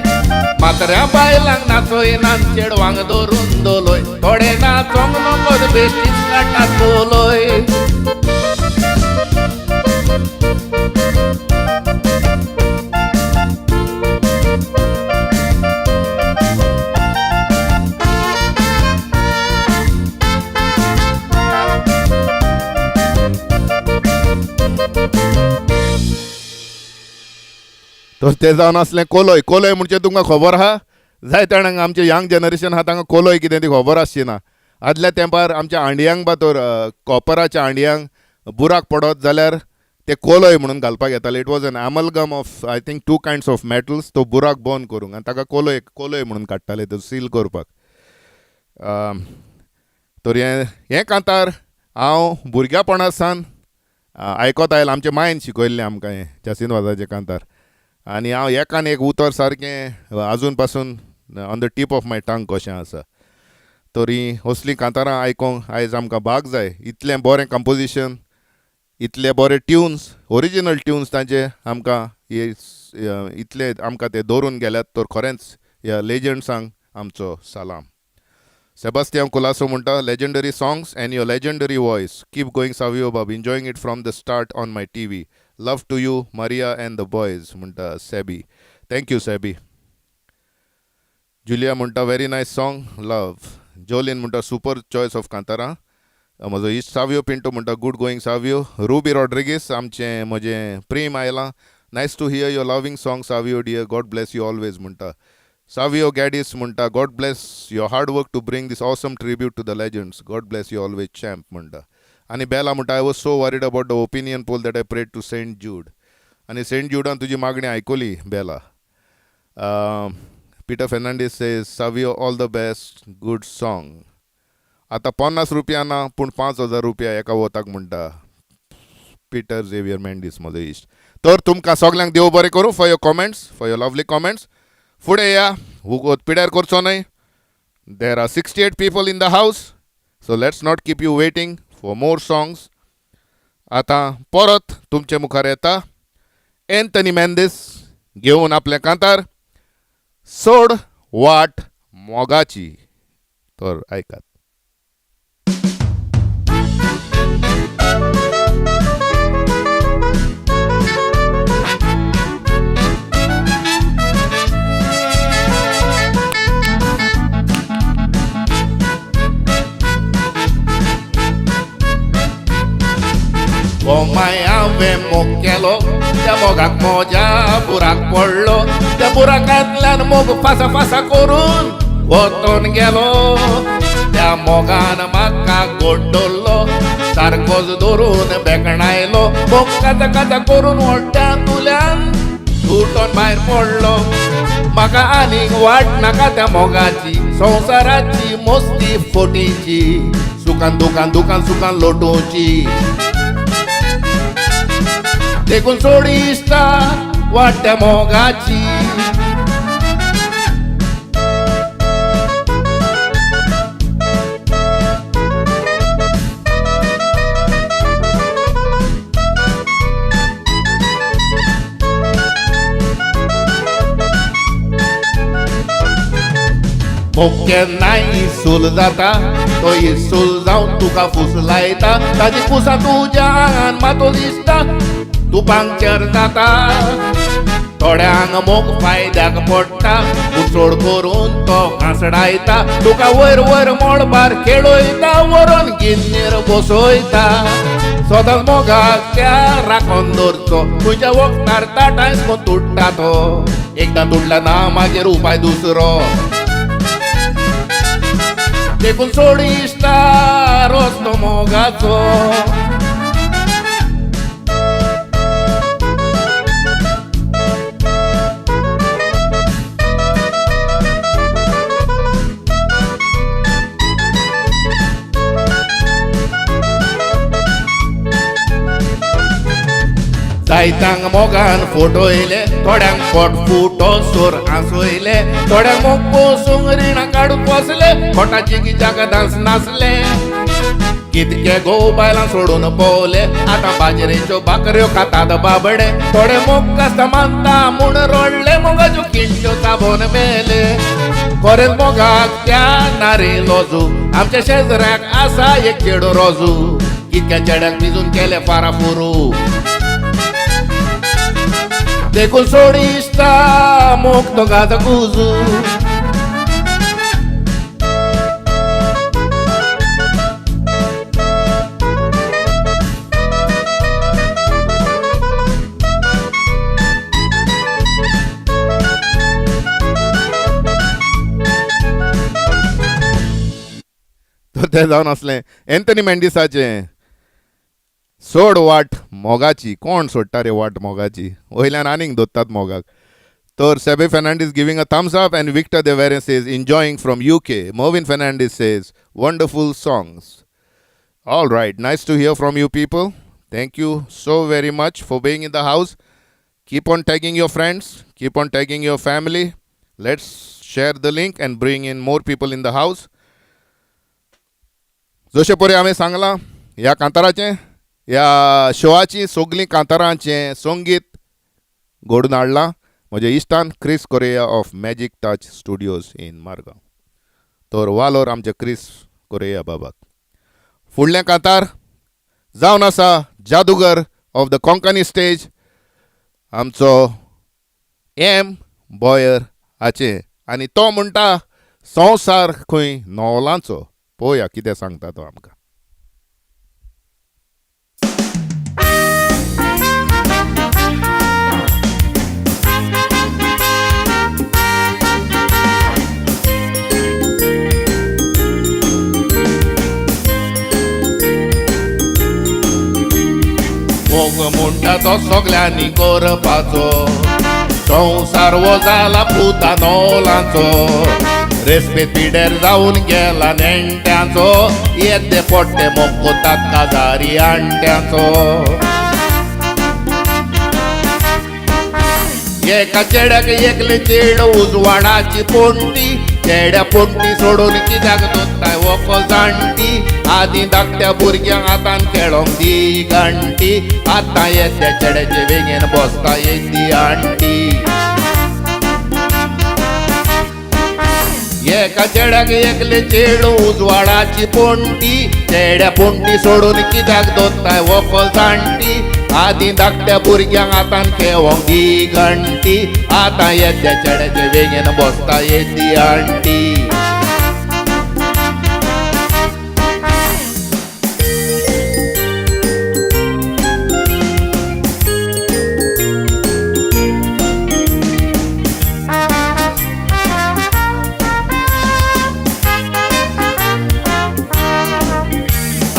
Speaker 1: मात्र्या बायलांक नाचयना चेडवांक धरून दवरय, थोडे नाचोंक नकोद बेश्टीच काडटात चलय. तर तें जावन आसलें कोलोय. कोलोय म्हणजे तुमकां खबर आहा, जायते जाणांक आमचें यंग जनरेशन आहा तांकां कोलोय कितें ती खबर आसची ना. आदल्या तेंपार आमच्या हांडयांक बा तर कॉपराच्या हांडयांक बुराक पडत जाल्यार ते कोलोय म्हणून घालपाक येताले. It was an amalgam of I think two kinds of metals. तो बुराक बंद करूंक आनी ताका कोलोय कोलोय म्हणून काडटाले तो सील करपाक. तर हें हें कांतार हांव भुरग्यापणा सावन आयकत आयलां. आमच्या मायन शिकयल्लें आमकां हें जासीन वाजाचें कांतार आनी हांव एकान एक उतर सारकें आजून पासून on the tip of my tongue कशें आसा. तरी असलीं कांतारां आयकोंक आयज आमकां भाग जाय. इतलें बरें कंपोजिशन, इतले बरे ट्युन्स, ओरिजिनल ट्युन्स तांचे आमकां हे इतले आमकां ते दवरून गेल्यात. तर खरेंच ह्या लेजंड्सांक आमचो सलाम. सेबास्तियांव कुलासो म्हणटा, legendary songs and your legendary voice, keep going Savio Babu, enjoying it from the start on my TV, love to you Maria and the boys म्हणटा सॅबी. Thank you सॅबी. जुलिया म्हणटा व्हेरी नायस सॉंग लव. जोलीन म्हणटा super choice of कांतारां. म्हजो इश्ट सावियो पिंटो म्हणटा good going Savio. Ruby Rodrigues आमचें म्हजें प्रेम आयलां, nice to hear your loving song Savio dear, God bless you always म्हणटा. सावियो गॅडीस म्हणटा God bless your hard work to bring this awesome tribute to the legends, God bless you always champ म्हणटा. आनी बेला म्हणटा I was so worried about the opinion poll that I prayed to Saint Jude. आनी Saint ज्यूडान तुजी मागणी आयकली बेला. Peter Fernandes says Savio all the best, good song. आतां 50 रुपया ना पूण 5000 रुपया एका वोताक म्हणटा पिटर झेवियर मेंडीस म्हजो इश्ट. तर तुमकां सगल्यांक देव बरें करूं for your comments, for your lovely comments. फुडें या, वगत पिड्यार करचो न्हय. There are 68 people in the house, so let's not keep you waiting for more songs. आतां परत तुमचे मुखार येता एंथनी मेंदीस घेवन आपलें कांतार सोड वाट मोगाची. तर आयकात. गोमाय हांवें मोग केलो त्या मोगाक म्हज्या बुराक पडलो, त्या बुराकांतल्यान मोग फासा फासा करून वतून गेलो. त्या मोगान म्हाका गोड्डलो, सारकोच धरून बेकणायलो, मोग काचा काचा करून व्हडल्या तुल्यान तुटोन भायर पडलो. म्हाका आनीक वाट नाका त्या मोगाची, संवसाराची मस्ती फोटीची, सुखान दुकान दुकान सुखान लोटोवची. देखून सोड इश्टा वाट त्या मोगाची. मोग केन्नाय इसूल जाता, तो इसूल जावन तुका फुसलायता, ताजी कुसां तुज्या आंगान मातो दिसता, तूं पांचर जाता. थोड्यांक मोग फायद्याक पडटा, पूण चड करून तो घांसडायता, तुका वयर वयर मळबार खेळयता, व्हरून गिन्नीर बसयता. सदांच मोगाक त्या राखोन दवरचो, खंयच्या वखदार ताटांय कोण तुट्टा तो, एकदां तुटला ना मागीर उपाय दुसरो. देखून सोड इश्टा रस्तो मोगाचो. जायत्यांक मोगान फोटोयले, थोड्यांक पोट फुटो सोर हांसयले, थोड्यांक मोग पोसूंक रिणां काडून बसले, खोटाची कित्याक डांस नासले. कितके घोव बायलां सोडून पोवले, आतां बाजरेच्यो भाकऱ्यो खातात बाबडे, थोडे मोग कास्तां मानता म्हूण रडले, मोगाच्यो किंट्यो चाबोन मेले. खरेंच मोगाक त्या नारे लोजू, आमच्या शेजऱ्याक आसा एक चेडो रोजू, कितक्या चेड्यांक भिजून केले फाराफुरू. देखून सोड इश्टा मोग तो गाजा गुजू. तर तें जावन आसलें एन्थनी मेंडिसाचें सोड वाट मोगाची. कोण सोडटा रे वाट मोगाची? वयल्यान आनीक दोत्तात मोगाक. तर Seby Fernandes giving a thumbs up and Victor Devere says enjoying from UK. Mervin Fernandes says wonderful songs. All right, nice to hear from you people. Thank you so very much for being in the house. Keep on tagging your friends, keep on tagging your family. Let's share the link and bring in more people in the house. जशें पळय हांवें सांगलां, ह्या कांताराचें, ह्या शोआची सगलीं कांतारांचें संगीत घडून हाडलां म्हज्या इश्टान Chris Correa of Magic Touch Studios in Margao. तर वालोर आमच्या क्रिस कोरेया बाबाक. फुडलें कांतार जावन आसा जादूगर ऑफ the Konkani stage आमचो एम बॉयर हाचें, आनी तो म्हणटा संवसार खंय नवलांचो. पळोवया कितें सांगता तो आमकां. मोग म्हणटा तो सगल्यांनी करपाचो, संवसार हो जाला पुता नवलांचो. रेस्पेद पिड्यार जावन गेला नेण्ट्यांचो, येद्दे पोट्टे मोग कोतात काजारी आणट्यांचो. एका चेड्याक एकले चेड उजवाडाची पोंटी, चेड्या पोंटी सोडून कित्याक दोत्ताय वोको जाणटी. आदीं धाकट्या भुरग्यांक हातान खेळोंक दी घांटी, आतां येद्या चेड्याचे वेगेन बसता येदी आंटी. एका चेड्याक एकले चेड उजवाडाची पोंटी, चेड्या पोंटी सोडून कित्याक दोत्ताय वोको जाणटी. आदीं धाकट्या भुरग्यांक हातान खेळोंक दी घांटी, आतां येद्या चेड्याचे वेगेन बसता येदी आंटी.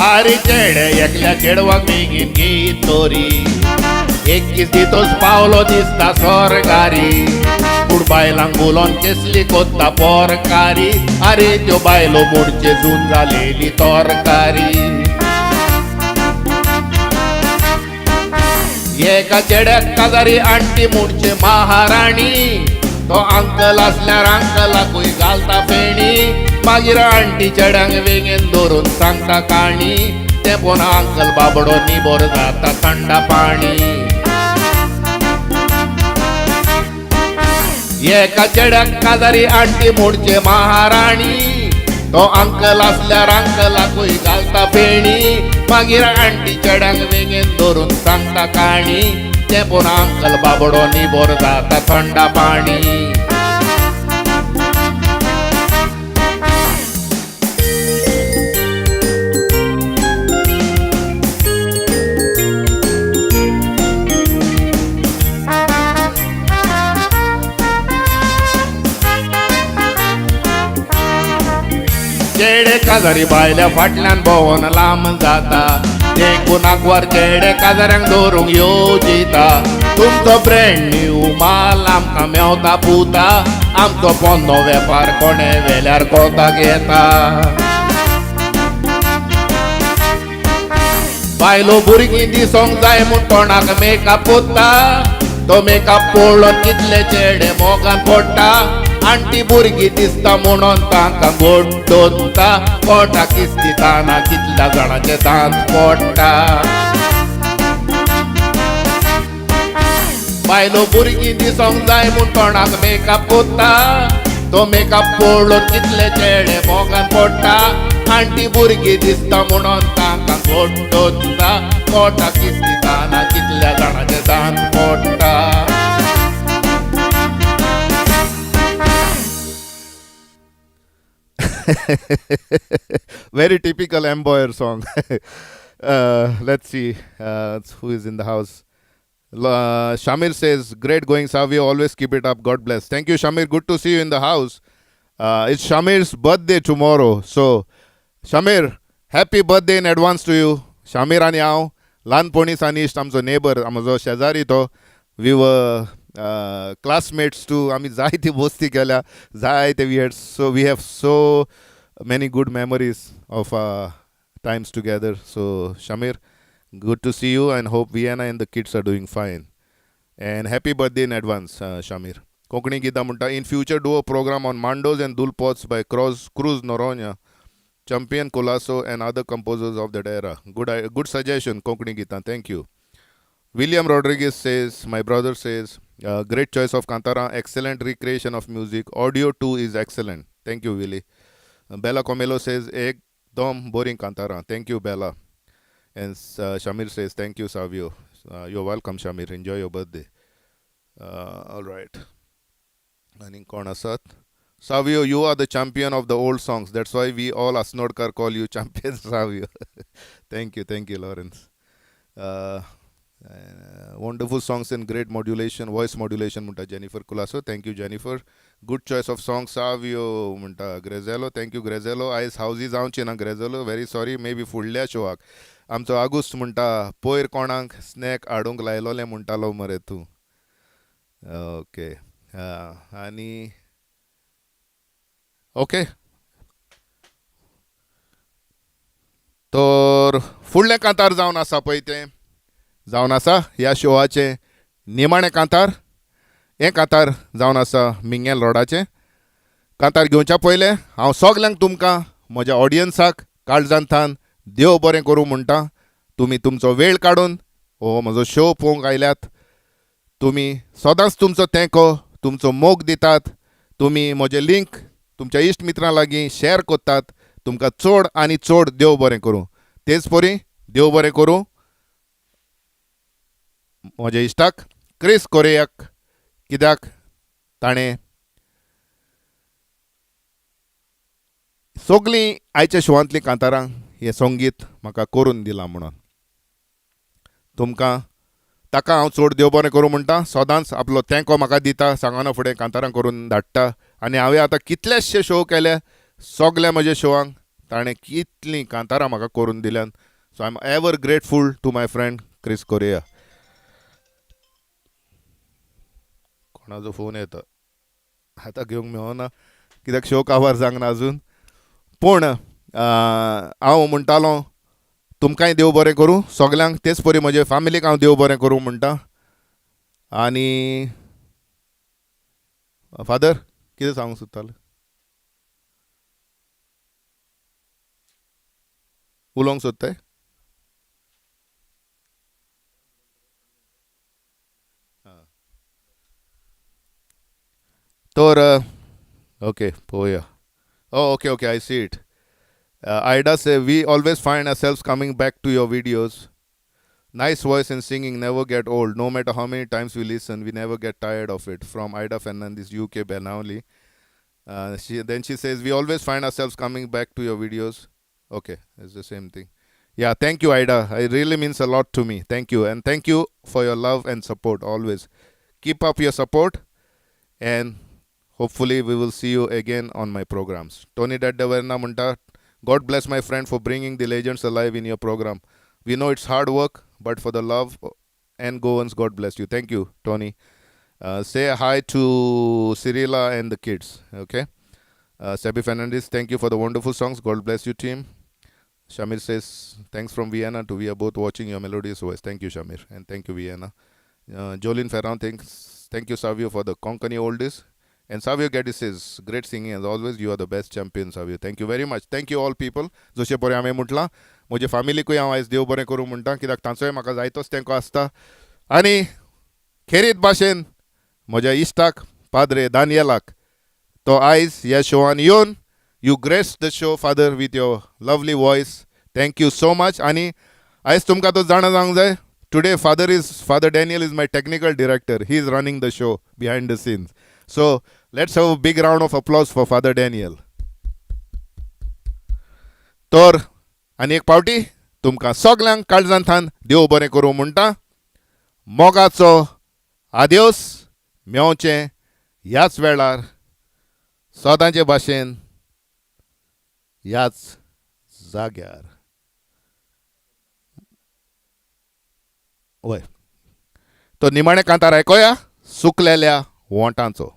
Speaker 1: आरे चेडे एकल्या चेडवाक बेगीन घेत तोरी, एक दीस दितोच पावलो दिसता सरकारी. पूण बायलांक बोलोन केसली कोत्ता पोरकारी, आरे त्यो बायलो मोडचे जून जालेली तोरकारी. एका चेड्याक काजारी आंटी मोडचे महाराणी, तो अंकल आसल्यार अंकलाकूय घालता फेणी. मागीर आंटी चेड्यांक वेगेन धरून सांगता काणी, तें पळोवन अंकल बाबडो निबोर जाता थंडा पाणी. एका चेड्याक काजारी आंटी मोडचे महाराणी, तो अंकल आसल्यार अंकलाकूय घालता फेणी. मागीर आंटी चेड्यांक वेगेन धरून सांगता काणी, तें पळोवन अंकल बाबडो निबोर जाता थंडा पाणी. चेडे काजारी बायल्या फाटल्यान भोंवन लांब जाता, ते गुनाकवार चेडे काजाऱ्यांक दवरूंक येवजिता. तुमचो ब्रँड न्यू माल आमकां मेवता पुता, आमचो पोन्नो वेपार कोणे वेल्यार कोताक येता. बायलो भुरगीं दिसोंक जाय म्हूण तोंडाक मेकअप कोत्ता, तो मेकअप पळोवन कितले चेडे मोगान पडटा. आंटी भुरगीं दिसता म्हणून तांकां गोड दोत्ता, पोटाक किस्तिता ना कितल्या जाणाचे दांत पडटा. बायलो भुरगीं दिसोंक जाय म्हूण तोंडाक मेकअप कोत्ता, तो मेकअप पळोवन कितले चेडे मोगान पडटा. आंटी भुरगीं दिसता म्हणून तांकां गोड दोत्ता, पोटाक किस्तिता ना कितल्या जाणाचे दांत पडटा. Very typical Amboyer song. Let's see who is in the house. Shamir says, great going, Savio. Always keep it up. God bless. Thank you, Shamir. Good to see you in the house. It's Shamir's birthday tomorrow. So Shamir, happy birthday in advance to you. Shamir आनी हांव ल्हानपणी सावन इश्ट, आमचो neighbour, म्हजो शेजारी तो. We were classmates too. आमी जायती मस्ती केल्या, जायते. We have so many good memories of times together. So Shamir, good to see you and hope Vienna and the kids are doing fine. And happy birthday in advance, Shamir. Konkani गितां म्हणटा, in future do a program on mandos and dulpods by cross Cruz Noronha, Champion Colaco and other composers of that era. Good suggestion, Konkani गितां. Thank you. William Rodriguez says, my brother says, great choice of Kantara, excellent recreation of music, audio too is excellent. Thank you, Willie. Bella Comelo says, एकदम boring Kantara. Thank you, Bella. And Shamir says, thank you, Savio. You're welcome, Shamir. Enjoy your birthday. All right. आनी कोण आसात? Savio, you are the champion of the old songs. That's why we all Asnodkar call you champion Savio. Thank you, thank you, Lawrence. Wonderful songs and great modulation, voice modulation म्हणटा Jennifer Colaco. Thank you, Jennifer. Good choice of song, Savio म्हणटा Grazello. Thank you, Grazello. आयज हावजी जावची ना Grazello, very sorry, maybe फुडल्या शोआक. आमचो आगुस्त म्हणटा, पयर कोणाक स्नॅक हाडूंक लायलोलें म्हणटालो मरे तूं. ओके, आनी ओके, तर फुडलें कांतार जावन आसा पळय, तें जावन आसा ह्या शोआचें निमाणें कांतार. हें कांतार जावन आसा मिंगेल रोडाचें. कांतार घेवच्या पयलें हांव सगल्यांक, तुमकां, म्हज्या ऑडियन्साक काळजांतान देव बरें करूं म्हणटा. तुमी तुमचो वेळ काडून हो म्हजो शो पळोवंक आयल्यात. तुमी सदांच तुमचो तेंको, तुमचो मोग दितात. तुमी म्हजें लिंक तुमच्या इश्ट मित्रां लागीं शेअर करतात. तुमकां चड आनी चड देव बरें करूं. तेच परी देव बरें करूं म्हज्या इश्टाक क्रिस कोरेयाक, कित्याक ताणें सगळीं आयच्या शोवांतलीं कांतारां हें संगीत म्हाका करून दिलां म्हणून. तुमकां, ताका हांव चड देव बरें करूं म्हणटा. सदांच आपलो तेंको म्हाका दिता, सांगना फुडें कांतारां करून धाडटा. आनी हांवें आतां कितलेशे शो केले, सगल्या म्हज्या शोवांक ताणें कितलीं कांतारां म्हाका करून दिल्यान. So I am ever grateful to my friend Chris Correa. कोणाचो फोन येता आतां घेवंक मेळना, कित्याक शो काबार जावंक ना अजून. पूण हांव म्हणटालो, तुमकांय देव बरें करूं सगल्यांक. तेच परी म्हजे फामिलीक हांव देव बरें करूं म्हणटा. आनी फादर, कितें सांगूंक सोदताले? उलोवंक सोदताय? तर ओके, पळोवया. Oh, okay, okay, I see it. Ida say, we always find ourselves coming back to your videos. Nice voice and singing never get old. No matter how many times we listen, we never get tired of it. From Ida Fernandez, UK, Benaulim. Then she says, we always find ourselves coming back to your videos. Okay, it's the same thing. Yeah, thank you, Ida. It really means a lot to me. Thank you. And thank you for your love and support always. Keep up your support, and hopefully we will see you again on my programs. Tony Daddaverna म्हणटा, God bless my friend for bringing the legends alive in your program. We know it's hard work, but for the love and Goans, God bless you. Thank you, Tony. Say hi to Cyrilla and the kids, okay? Sebi Fernandez, thank you for the wonderful songs. God bless you, team. Shamir says, thanks from Vienna to we are both watching your melodious voice. Thank you, Shamir, and thank you, Vienna. Jolene Ferran, thank you, Savio, for the Konkani oldies. And Savio Geddes says, great singing as always. You are the best champion, Savio. Thank you very much. Thank you all people. जशें पळय हांवें म्हटलां, म्हजे फामिलीकूय हांव आयज देव बरें करूं म्हणटा, कित्याक तांचोय म्हाका जायतोच तेंको आसता. आनी खेरीत भाशेन म्हज्या इश्टाक पाद्रे दानियलाक, तो आयज ह्या शोवान येवन, you grace the show, father, with your lovely voice. Thank you so much. आनी आयज तुमकां तो जाणा जावंक जाय, today Father Daniel is my technical director. He is running the show behind the scenes. So let's have a big round of applause for Father Daniel. तर आनी एक पावटी तुमकां सगल्यांक काळजांतान देव बरें करूं म्हणटा. मोगाचो आदेवस. मेवचें ह्याच वेळार, सदांचे भाशेन ह्याच जाग्यार. वय तो निमाणे कांतार आयकोया सुकलेल्या वोंटांचो.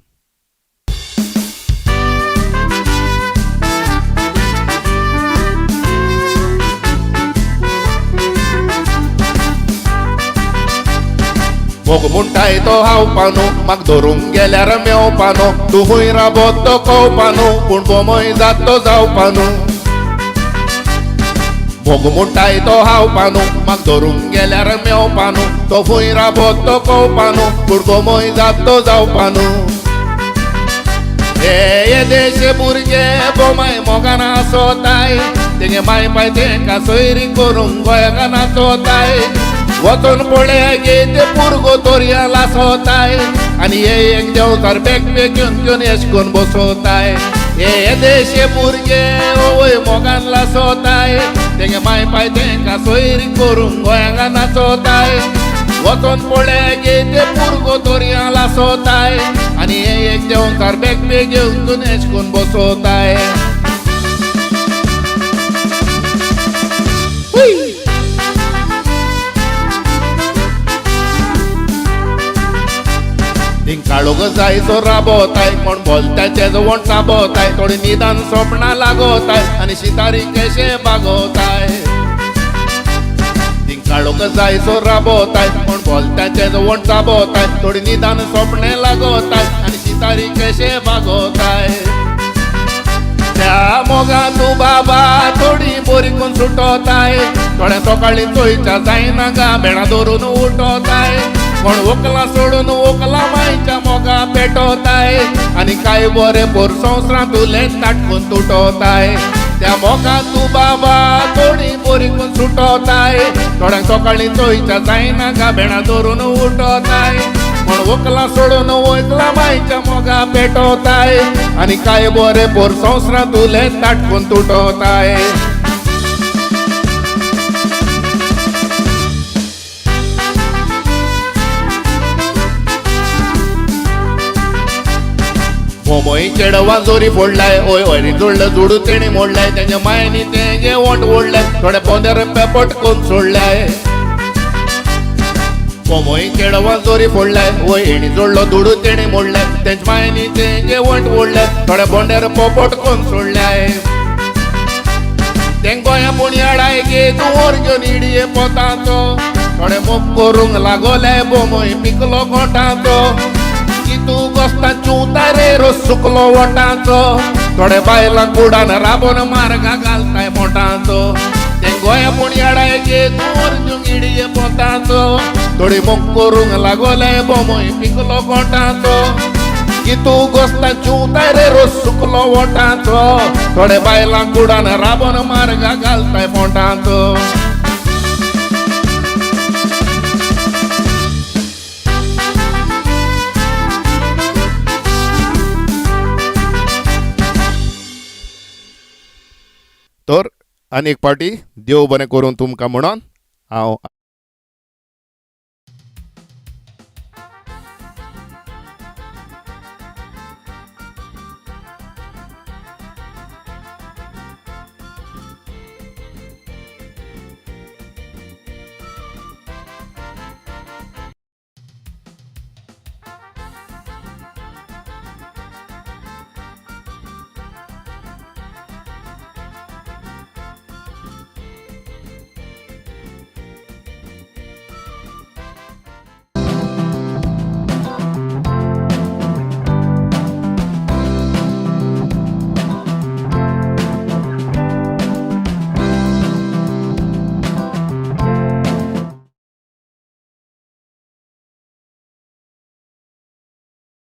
Speaker 1: मोग म्हणटाय तो हांव पानो म्हाका धरूंक गेल्यार मेवपानो तूं खूंय राबत तो कवपानो पूण बोमय जात तो जावपानो. मोग म्हणटाय तो हांव पानो म्हाका धरूंक गेल्यार मेवपानो तो खूंय राबत तो कवपानो पूण बोमय जात तो जावपानो. हे देशे भुरगे बोमाय मोगान आसोताय तेगे माय पाय तेंका सोयरी करूंक गोंयाक नाचोताय वचून पळय गे ते पुरगो तोरया लासोताय आनी हे एक देंवचार बेग बेग घेवन घेवन एश करून बसोताय. हे देशे भुरगे ओवय मोगान लासोताय तेगे माय पाय तेंका सोयरी करूंक गोंयाक नाचोताय वचून पळय गे ते पुरगो तोरया लासोताय आनी हे एक देंवचार बेग बेग घेवन घेवन एश करून बसोताय. काळोख जायचो राबोताय कोण बोलताचे वोंट चाबोताय थोडी निदान सोपणां लागोताय आनी शितारी केशे बागोताय. काळोख जायचो राबोताय कोण बोलताचे वोंट चाबोताय थोडी निदान सोपणें लागोताय आनी शितारी केशे बागोताय. त्या मोगा तूं बाबा थोडी बोरी कोण सुटोताय थोड्या सकाळी चोयच्या जायना गा भेणां धरून उठोताय कोण वकलां सोडून वकलां मायच्या मोगा पेटोताय आनी कांय बरें पोर संवसारांत उलयत ताटकून तुटोताय. त्या मोगा तूं बाबा थोडी बोरी कोण सुटोताय थोड्यांक सकाळी चोयच्या जायना गा भेणां धरून उठोताय कोण वकलां सोडून वकलां मायच्या मोगा पेटोताय आनी कांय बरें पोर संवसारांत उलयत ताटकून तुटोताय. मोमोय चेडवान जोरी फोडलाय ओय ओय जोडलं जोडू तेणी मोडलाय तेंच्या मायनी तेंगे वोंट ओडलाय थोडे पोंद्यार पेपट कोन सोडलाय. मोमोय चेडवान जोरी फोडलाय ओय हेणी जोडलो दुडू तेणी मोडलाय तेंच्या मायनी तेंगे वोंट ओडलाय थोडे पोंद्यार पोपट कोन सोडलाय. तेंग गोंया पुण्याडाय गे तूं ओर घेवन इडये पोताचो थोडे मोग करूंक लागोले बोमोय पिकलो गोठाचो तूं गोस्तान चुंवता रे रोस सुकलो वोटाचो थोडे बायलां कुडान राबोन मार्गा घालताय मोटाचो. ते गोंया पुण्याडाय गे तूं अर्जून इडये पोताचो थोडी मोग करूंक लागोले बोमोय पिकलो गोठाचो की तूं गोस्तान चुंवताय रे रोस सुकलो वोटाचो थोडे बायलां कुडान राबोन मार्गा घालताय मोटाचो. तर आनी एक पावटी देव बरें करूं तुमकां म्हणून हांव.